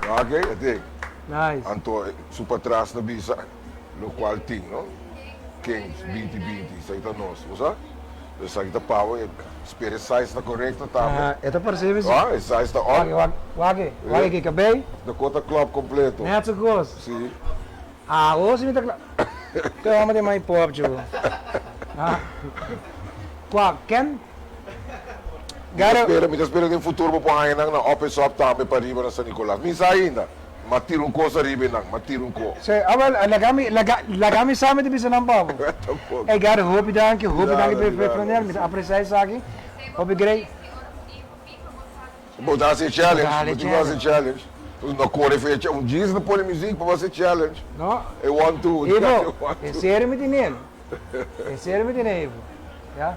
Ok, e tin. Nice. Anto su patras ta bisa lokual tin, no? Kings binti binti, esaki ta nos, bo sa? Esaki ta pabo, e spera e size ta korekto tambe. Aha, e ta parse mi si. Ah, e size ta on. Wak, wak, wak, wak e kabei. Dakota Club kompleto. Net zo kos. Si. Ah, awor si mi ta kla. Ke hòmber den mai pòp djo. Ah. Kua, Ken? Mi ta spera, mi ta spera den futuro bo por haña nan na Up is Up tambe pariba na San Nicolas. Mi sa ainda. M'a tira un kos ariba e nan, m'a tira un ko. Sí, awel, laga mi, laga, laga mi sa mi ta bisa nan pa bo. Tampoco. Ey Gary, hopi danki, hopi danki Nada, p'e nada. flanel, mi ta aprecia esaki. Hopi grei. Bo ta hasi e challenge, Bo ta bo tin ku hasi e challenge. No kore fecha un djis no pone muziek pa bo hasi challenge. No. E one two. Ivo, en serio mi tene el. En serio mi tene Ivo. Ya.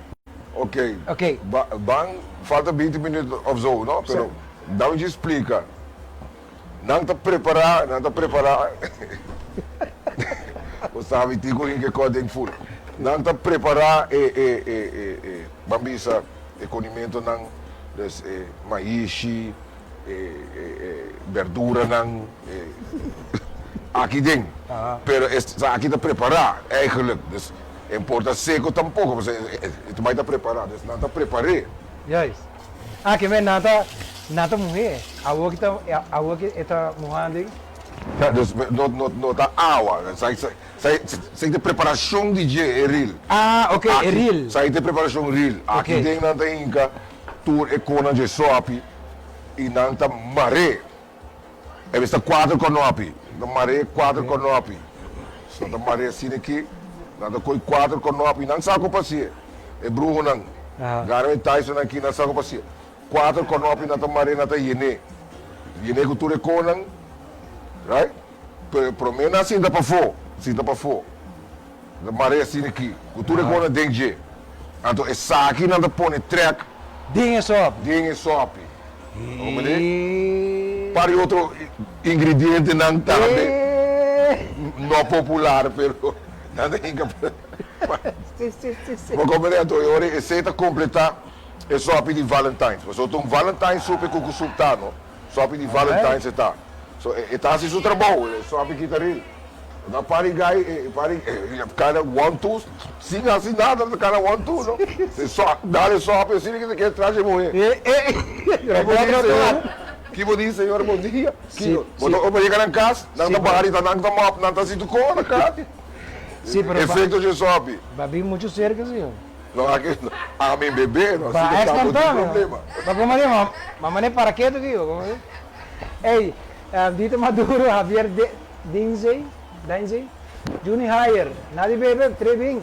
Ok. Ok. Ba, ban, falta binti minuut of zo, no? Pero dame djis splika. Nan ta prepara, nan ta prepara. Bo sabi tin ku hinka e kos den ful. Nan ta prepara e, e, e, e, e, ban bisa e kondimentonan, dus e maishi, e, e, e berduranan, e, aki den. Pero esaki ta prepara eigenlijk. Dus e por ta seko tampoko, pasobra e, e ta bai ta prepara. Dus nan ta prepar'é. Juist. Ah, ke men nan ta, nan ta muhé. Awor ki ta, awor ki e ta muhando ei. Ja, dus no, no, no ta awa. Sa, sa, sa, sa ta preparashon di dje, e ril. Ah, oké, e ril. Sa ta preparashon ril. Oké. Aki den nan ta hinka tur e konan dje sòpi i nan ta mar'é. E mester kuater kònòpi. Nan ta mar'é kuater kònòpi. So nan ta mar'é asina aki, nan ta koi kuater kònòpi, nan sa ku pasié. E bruhonan, Gary i Tyson aki, nan sa ku pasié. Kuater kònòpi nan ta mar'é, nan ta yen'é. Yen'é ku tur e konan, right? Pero promé nan sinta pafó, sinta pafó. Nan ta mar'é asina aki, ku tur e konan den dje. Anto esaki nan ta pone trèk. Den e sòpi. Den e sòpi. Comprende? Par di otro ingredientenan tambe no popular, pero nan ta hinka Si, si, si, si. Bo comprende? Anto e ora esei ta completa e sòpi di Valentine's. Pasobra ta un Valentine's soup e kuku soup ta, no? Sòpi di Valentine's e ta. So e ta hasi su trabou, e sòpi kita ril. Na pari gai e pari kada one two sin hasi nada ta kada one two no. Se so dale sòpi asina ke ta kere traha dje muhé. Ki bo di señor? Ki bo di señor bon dia? Kiko? Bo ta ora yega nan kas nan ta bari ta nan ta mòp nan ta hasi tur kos na kas. Efekto dje sòpi. Ba bin muchu serka señor. No aki ami bebe no asina ta bo tin problema. Ba komo di mama ne para ketu kiko. Ey Dito Maduro Javier Dinzey, Dinzey, Juni Hayer, Nadi Bebe, Trebin,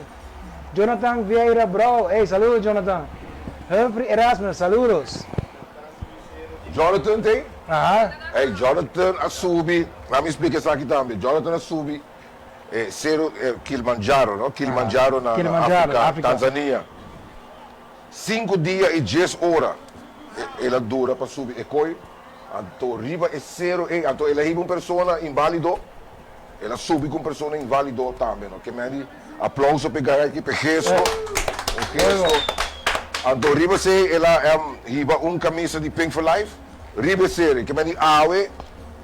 Jonathan Vieira Brau, ey saludos Jonathan, Humphrey Erasmus, saludos. Jonathan tin? Aha. Ey Jonathan a subi, laat mi splika esaki tambe, Jonathan a subi e sero Kilimanjaro no, Kilimanjaro na Afrika, Tanzania. Sinku dia i djes ora el a dura pa subi e koi. Anto riba e sero ei, anto el a hiba un persona inválido, el a subi ku un persona inválido tambe, no? Ke men di aplauso p'e guy aki, p'e gesto, un gesto. Anto riba esei el a hiba un kamisa di Pink for Life, riba e sero ei. Ke men di awe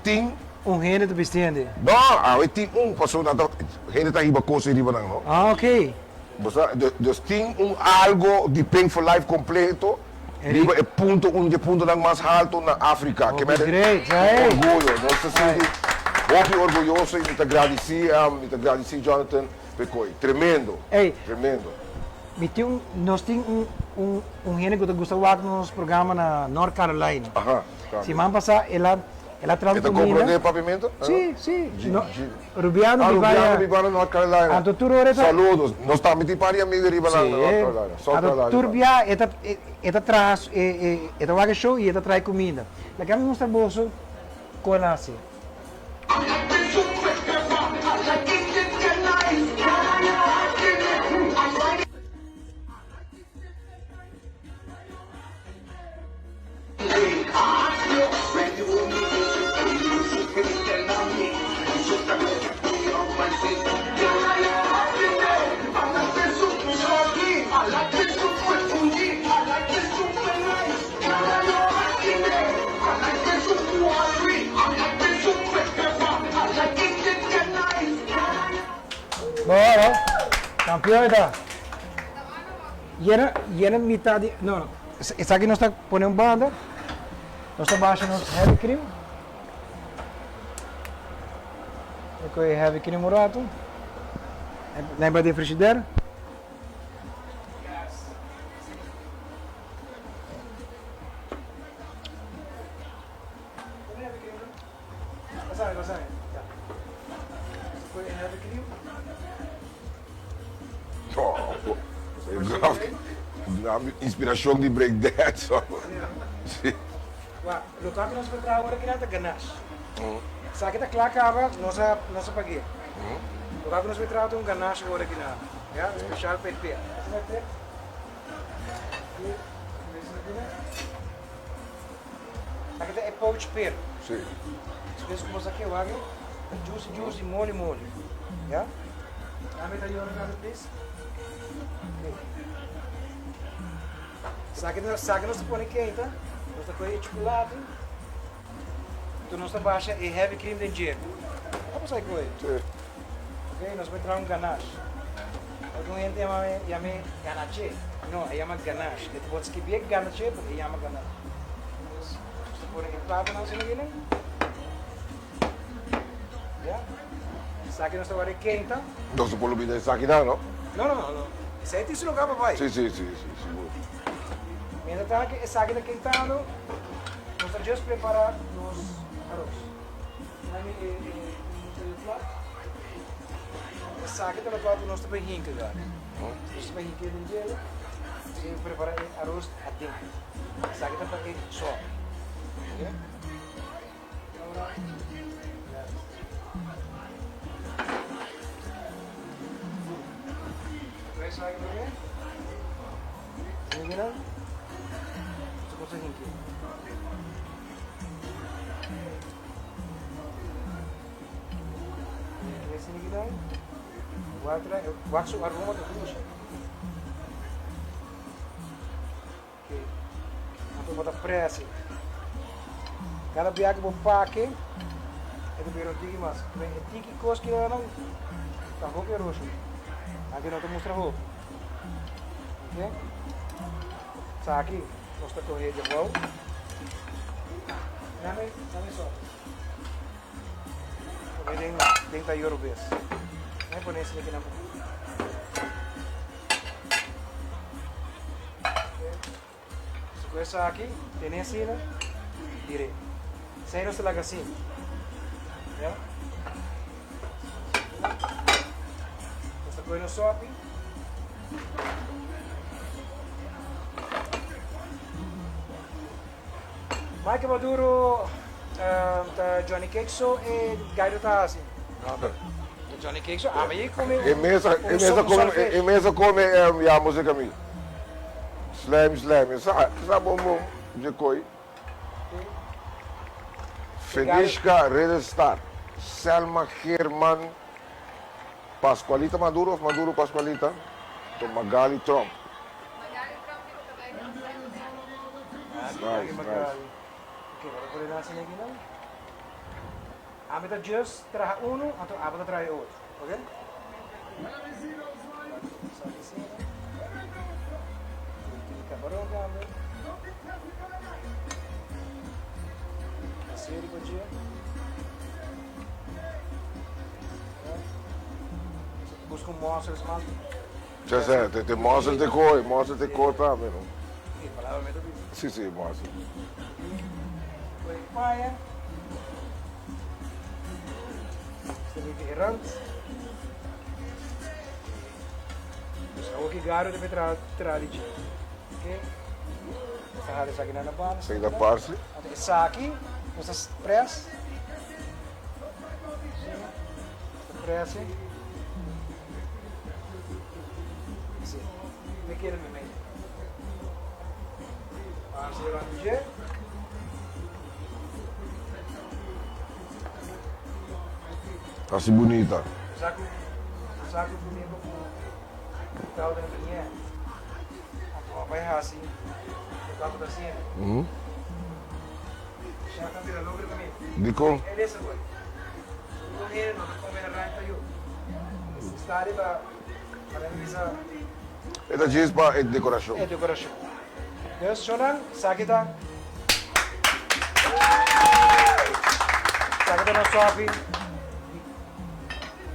tin. Un hende ta bisti hende? No, awe tin un, pasobra nan ta, hende ta hiba kos ei riba nan, no? Ah, oké. Bo sa, dus tin un algo di Pink for Life kompleto. Riba e punto, un di e puntonan mas halto na Afrika. Ke mester ku orguyo. Nos ta sinti hopi orguyoso i mi ta gradisí, mi ta gradisí Jonathan Pecoy. Tremendo, tremendo. Mi tin un, nos tin un, un, un hende ku ta gusta wak nos programa na North Carolina. Aha, tambe. Siman pasá el a, el a traha un E ta kuminda. komprondé papiamentu? Sí, sí. G, No, G. Rubiano Ah, biba Rubiano ya. biba na North Carolina. Anto tur ora e ta. Saludos. Nos tambe tin par di amigo riba na Sí. North Carolina. South Anto Carolina. tur bia e ta e ta traha su e e e ta wak e show i e ta traha e kuminda. Laga mi mustra boso kon a hasi. Bo, campeon e ta. Yena, yena mitad di, no, no, esaki nos ta pone un banda, nos ta basha nos heavy cream, e koe heavy cream un rato, nan bai den frigider. Inspiracion di break dance. Lo cual cu nos por traha ora kina ta ganache. Esaki ta kla kaba, nos a nos a pag'é. Loke ku nos por traha ta un ganache ora aki nan, ya, speshal pa e per. Asina e per. Aki ta e poach peer. Sí. Despues ku bo sa ke wak ta juicy juicy moli moli. Ya? Dame ta yora tambe please. Okay. Saki ta saki nos ta pone keinta, nos ta kohe e chocolate. Enton nos ta basha e heavy cream den dje. Abo sa kohe? Sí. Ok, nos bai traha un ganache. Algun hende yama yam'é ganache. No, e yama ganache. E ta por skibié ganache, pero e yama ganache. Nos ta pone e plátano asina aki nan. Ya. Esaki nos ta wòrdu kenta. Nos no por lubida esaki nan, no? No, no, no, no. Esei tin su lugá, papai. Sí, sí, sí, sí, sigur. Mientras tanto esaki ta kentando, nos ta just prepara nos aros. Dame e e plat. Esaki ta lokual ku nos ta bai hinka gari. Nos ta bai hinka den djele i prepara e aros aden. Esaki ta pa e sòpi. Ok. Ora yes. Esaki promé. Mira. Nos ta hinka. Wak su aroma ta dushi. Ok. Anto bo ta presi. Kada bia ku bo pake, e ta bira un tiki mas. E tiki kos ki nan ta hopi roshi. Aki no ta mustra hopi. Ok. Esaki nos ta kohe dje bou. Dame, dame sòpi. Pone den, den tayor bes. Dame pone esaki aki nan. So ku esaki, tene asina, bire. Esei nos ta laga asina. Ya. Nos ta kohe nos sòpi. Mike Maduro ta Johnny Cake so e Gairo ta hasi. Johnny Cake so ami e come E mesa e mesa come e mesa come ya musica mi. Slam slam e sa sa bon bon dje koi. Fenishka Ridderstaat, Selma Geerman, Pascualita Maduro of Maduro Pascualita, to Magali Tromp. Nice, nice. Ok, bo ta pone nan asina aki nan. Ami ta just traha unu, anto abo ta traha e otro, ok? Esaki asina. Tin camarón tambe. Así riba dje. Busca un mussels mas. Sa sa, te te mussel te koe, mussel te koe tambe no. E palabra me ta bisa. Si si, mussel. Koe paya. Esta beke e rand. Dus awor ki garo debe tra tra di dje. Ok. Nos ta hala esaki nan na banda. Esaki ta parsley. Anto esaki nos ta press. Si, nos ta press e. Si, mi kere mi mei. Parsley rond di dje. Hasi bunita. Saku, saku ku mi ku tau den piñe. Anto a bai hasi loke abo ta hasiendo. Chef a bira loco riba mi. Dikon? E lesa boy. Tur hende no ta come na rancho yu. Sta riba, para mi bisa. E ta djis pa e decoracion. E decoracion. Dus shownan, esaki ta. Esaki ta nos sopi.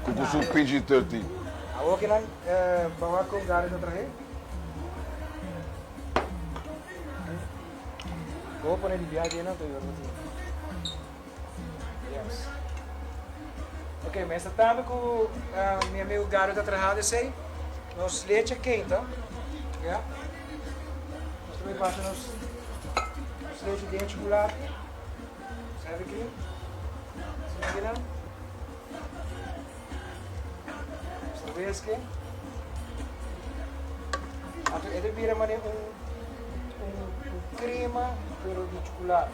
Ku ku su PG-13. Awor ki nan bawa kon gari ta trahe. Bo pone di biaha den anto yor tin. Yes. Ok, mester tambe ku mi amigo Gary ta trahando esei. Nos leche keinta. Ya. Nos ta bai pasa nos leche den chocolate. Nos heavy cream. Asina. Nos ta Anto e ta bira manera un un crema pero di chocolate.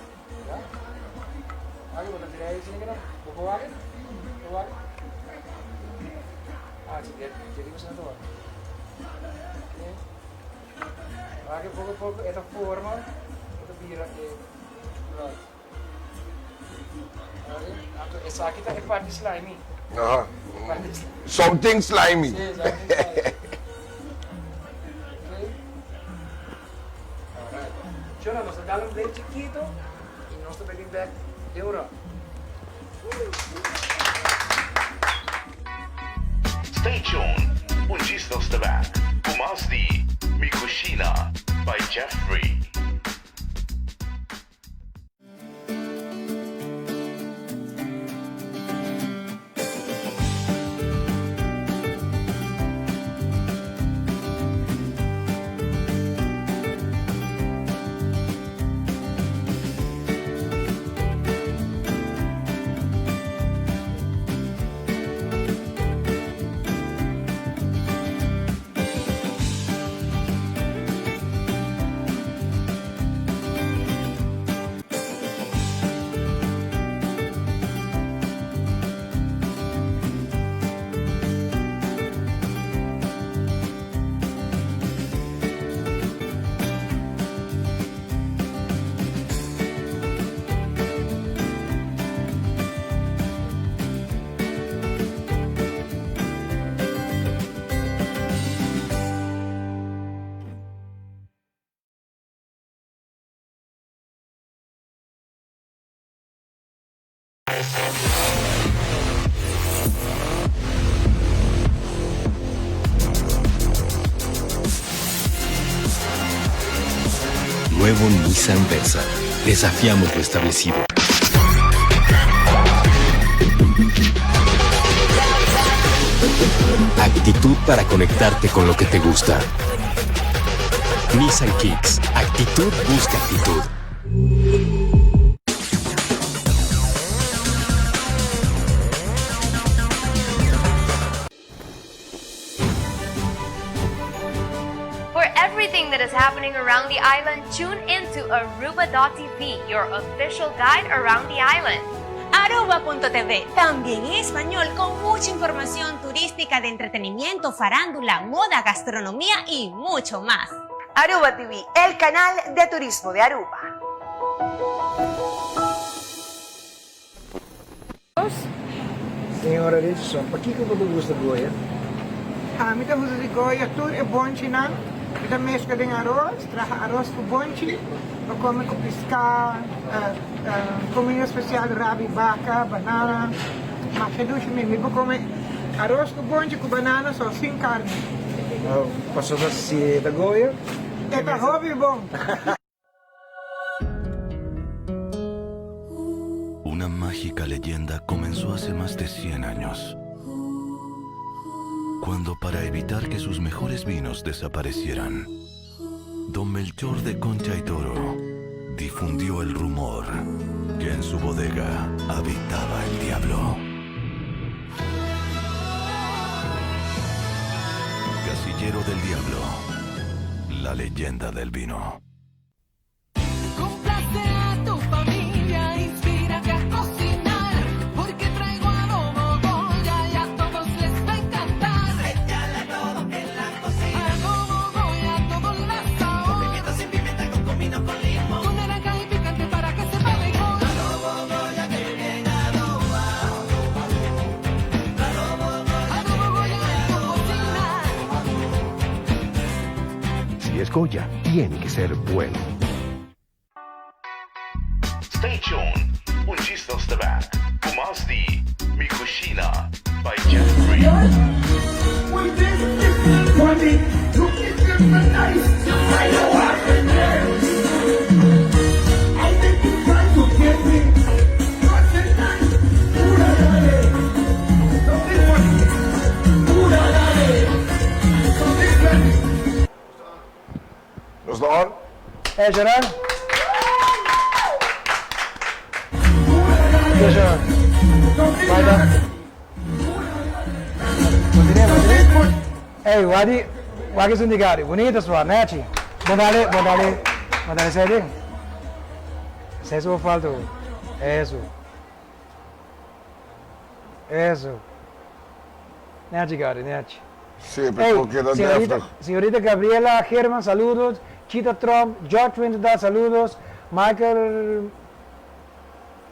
Ya. Aki bo ta tira e asina kinan. Bo por wak? Bo por wak? Ah, si di di bo ta wak. Okay. Wak poko poko e ta forma e ta bira e chocolate. Anto esaki ta e parti slimy. Aha. Something slimy. Sí, something slimy. Okay. Alright. Chona, nos ta dal un break chiquito y nos ta bini back den un rato. Stay tuned, un djis nos ta back cu mas di Mi Cushina by Jeffrey. Nuevo Nissan Versa. Desafiamos lo establecido. Actitud para conectarte con lo que te gusta. Nissan Kicks. Actitud busca actitud. For everything that is happening around the island, tune in to Aruba.tv, your official guide around the island. Aruba.tv, también en español, con mucha información turística de entretenimiento, farándula, moda, gastronomía y mucho más. Aruba TV, el canal de turismo de Aruba. Señora Richardson, pakiko bo ta gusta Goya? Ami ta gusta di Goya tur e bonchinan. Mi ta mezcla den aros, traha aros cu bonchi, pa come cu pisca, comida special rabi baca, banana. Masha dushi mi. Mi por come aros cu bonchi cu banana so, sin carni. Pasobra si e ta Goya, E ta hopi bon. Una mágica leyenda comenzó hace más de 100 años. Cuando para evitar que sus mejores vinos desaparecieran, don Melchor de Concha y Toro difundió el rumor que en su bodega habitaba el diablo. Casillero del Diablo, la leyenda del vino. Complace a tu familia, inspírate a cocinar, porque traigo adobo Goya y a todos les va a encantar. Échale adobo en la cocina. Adobo Goya, todo le da sabor. Con pimienta, sin pimienta, con comino, con limón. Con naranja y picante para que sepa mejor. Adobo Goya, que bien adoba. Adobo Goya, Adobo Goya en tu cocina. Si es Goya, tiene que ser bueno. Stay tuned, un djis nos ta back cu mas di Mi Cushina by Jeffrey. Nos ta on? Eh, Gerard? Oké, Gerard. Falta. Continue, continue. Ey, wadi, wak esun di Gary. Bunita swa, nechi. Bon dale, bon dale, bon dale sede. Esei su falta hoy. Eso. Eso. Nechi Gary, nechi. Sí, pero por keda señorita, deftig. señorita Gabriela German, saludos. Chita Trump, George Winterdaal, saludos. Michael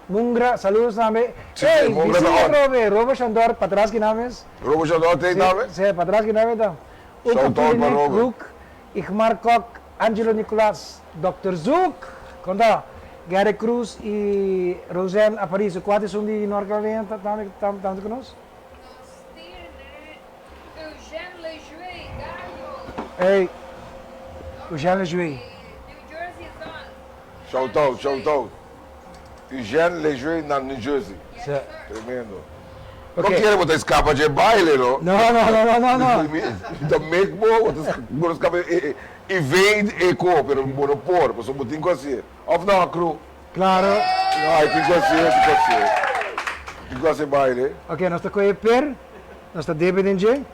Mungra, saludos tambe. Sí, Ey, Mungra ta Vicente on. Robe, Robo Shandor, patras ki naam is? Robo Shandor t'ei tambe? Sí, patras ki naam ta. Uka Shout out pa Pirinek, Robo. Hoek, Igmar Kok, Angelo Nicolas, Dòkter Zoek, kon ta? Gary Cruz i Roseanne Aparicio. Kua ta esun di North Carolina ta tambe tambe ku nos? Nos tiene Eugène Lejuey, Gario. Ey, Eugène Lejuey. New Jersey is on. Shout out, shout out. Eugène Lejuey na New Jersey. Sí. Tremendo. Ok. No kiere bo ta escapa dje baile, no? No, no, no, no, no, no. Ta make bo, bo ta bo ta escapa e e evade e ko, pero bo no por, pasobra bo tin ku hasié. Of no, Cru? Claro. No, ai tin ku hasié, tin ku hasié. Tin ku hasi baile. Ok, nos ta kohe per, nos ta debe den dje,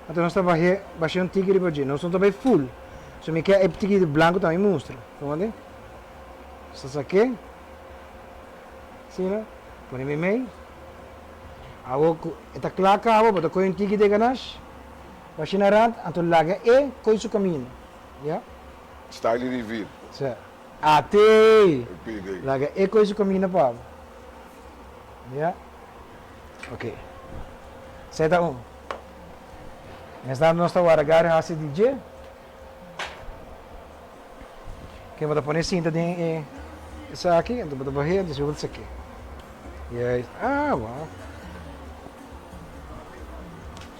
anto nos ta bah'é, bash'é un tiki riba dje. Nos no ta bai full. So mi ke e tiki blanku tambe mustra. Komande? Nos ta sak'é. Asina, pone meimei. Awor ku e ta kla kaba, bo ta kohe un tiki di e ganash, bash'é na rand, anto laga e kohe su kaminda. Ya? Style reveal. Sa. Atey! E pidi. Laga e kohe su kaminda pa bo. Ya? Ok. Esei ta un. Mester nos ta wara gari hasi di dje. Ke bo ta pone sinta den e esaki, anto bo ta bah'é, anto bo ta sak'é. Juist. Ah, bo.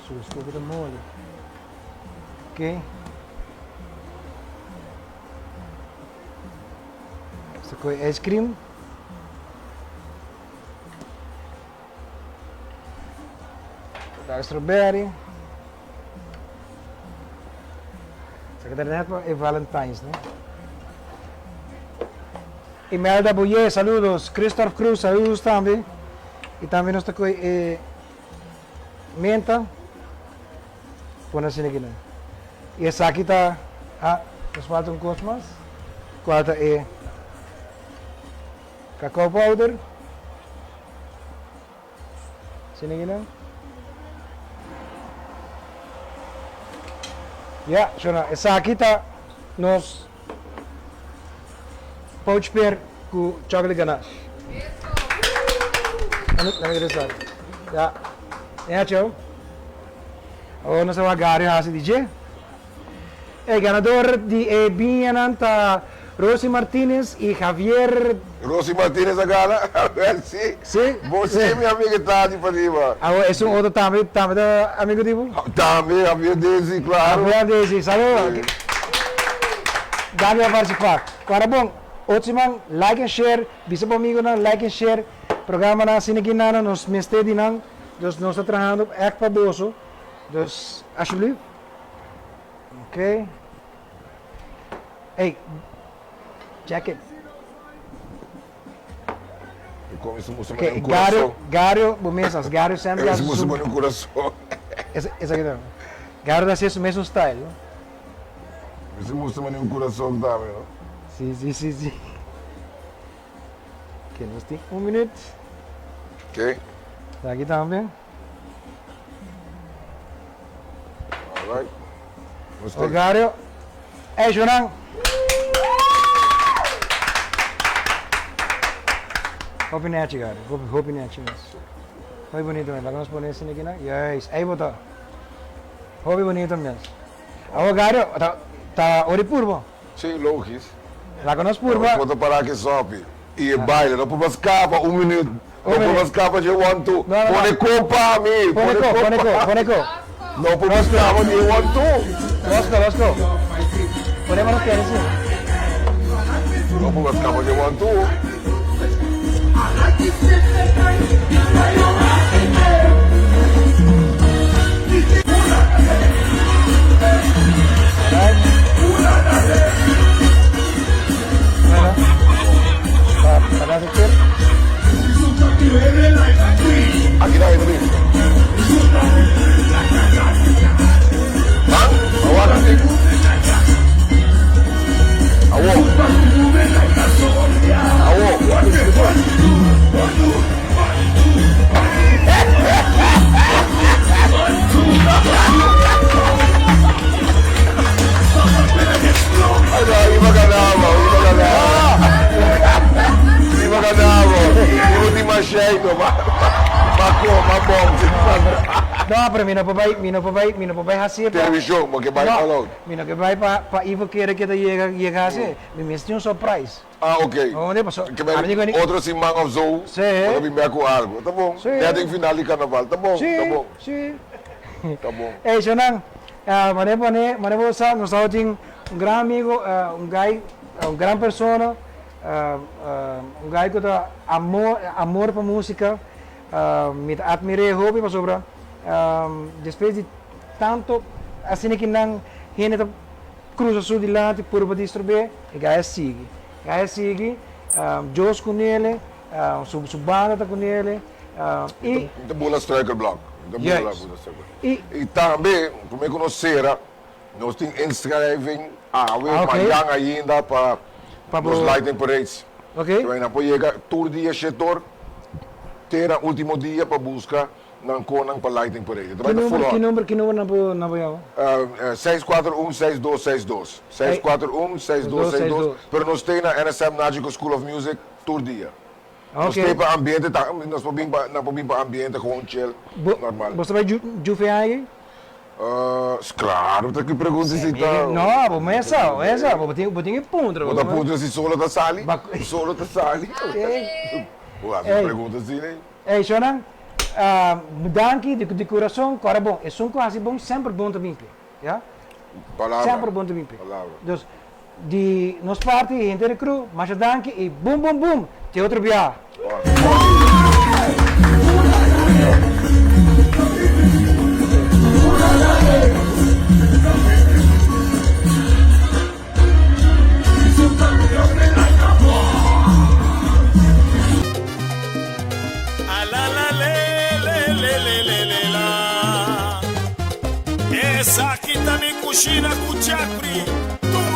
Susto ku ta moli. Ok. Esta koe ice cream. Daar strawberry. Esaki ta net pa e Valentine's, no? Imelda Bouye, saludos. Christoph Cruz, saludos tambe. Y tambe nos ta koe e menta. Pone asina aki nan. Y esaki ta, ah, nos falta un cos mas. Cual ta e cacao powder. Asina aki nan. Ya, shona, esaki ta nos poach pear ku chocolate ganache. Lami get esaki. Ya. Ya, chou. Awor nos ta wak Gary hasi di dje. E ganador di e biñanan ta Rosy Martinez y Javier. Rosy Martinez a gana? Wel si. Si. Bo si mi amiga ta di pariba. Awor esun otro tambe tambe ta amigo di bo? Tambe, Javier Desi, claro. Javier Desi, saludo. Si. Danki pa participa. Cuadra bon, otro siman like and share, bisa bo amigonan like and share programanan asina ki nan nos mester di nan, dus nos ta trahando echt pa boso, dus alsjeblieft. Ok. Ey, jacket. E come su musu Ok, un Gario, corazón. Gario, bo mes as Gario sempre E hace musu su un corazón. Esa, esa ki ta. Gario ta haci su mesun style, no? Ese musu un corazón tambe, no? Si, si, si, si. Ok, nos tin un minuut. Ok. Aki tambe. All right. Nos O Gario. Ey, Jonan. Hopi nechi, Gario. Hopi, hopi nechi mes. Hopi bonito mes. Laga nos pone esaki aki na. Juist. Ey bo ta. Hopi bonito mes. Awo, Gario, ta, ta ori purbo. Si, logis. Laga nos purba. No por para ki sopi. I e baile no por mas kaba un minuut. No por mas kaba dje one two. No, no, no. Pone ko pa mi. Pone ko, pone ko, pone ko. No por mas kaba di e one two. Let's go, let's go. Pone manos pies así. No por mas kaba dje one two. Para, para hacer. Ma sheito, ma ma ko, ma bom. No, pero mi no por bai, mi no por bai, mi no por bai hasi pa. Television, bo ke bai No, all out. mi no ke bai pa pa Ivo kere ke ta yega yega hasi. Mi mester tin un surprise. Ah, ok. Onde paso? Ke bai Ami di ku otro siman of zo, Sí. bo ta bin bek ku algo. Ta bon. Sí. Net den final di carnaval. Ta bon, Sí, ta bon. sí. Ta bon. Ey, Shonan, mane pone, mane bo sa, nos tabatin un gran amigo, un guy, un gran persona. Un guy ku ta amor amor pa músika mi ta atmir'é hopi pasobra despues di tanto asina ki nan hende ta krusa su dilanti puru pa distrub'é e guy a sigui e guy a sigui Dios ku nele su su banda ta ku nele i Mi ta bula struikelblok mi ta bula Juist. bula struikelblok I i tambe prome ku nos sera Nos tin inschrijving awe, Ah, ok. mañan ainda pa Pa nos bo- lightning parades. Ok. Kibay nan por yega tur dia shetor te nan ultimo dia pa busca nan konan pa lightning parade. E ta Ki bay ta number, full ki hot. number, ki number nan por nan por yama? 641-6262. 641-6262. Pero nos stay na NSM Nagico School of Music tur dia. Nos Ok. stay pa ambiente ta, nos por bin pa, nan por bin pa ambiente gewoon chill, Bo, normal. bo ta bay ju, jufe ayi? Claro, ta ki pregunta si ta. No, bo mes sa, bo mes sa, bo tin, bo tin e puntra. Bo ta puntra si solo ta sali? Solo ta sali? Bo hasi un pregunta asina ei. Ey, shownan, danki di di kurason, kòrda bon, esun ku hasi bon semper bon ta bin p'e, ya? Palabra. Semper bon ta bin p'e. Palabra. Dus, di nos parti, henter di crew, masha danki i bum bum bum, te otro biaha. Esaki ta mi cushina cu Jeffrey tur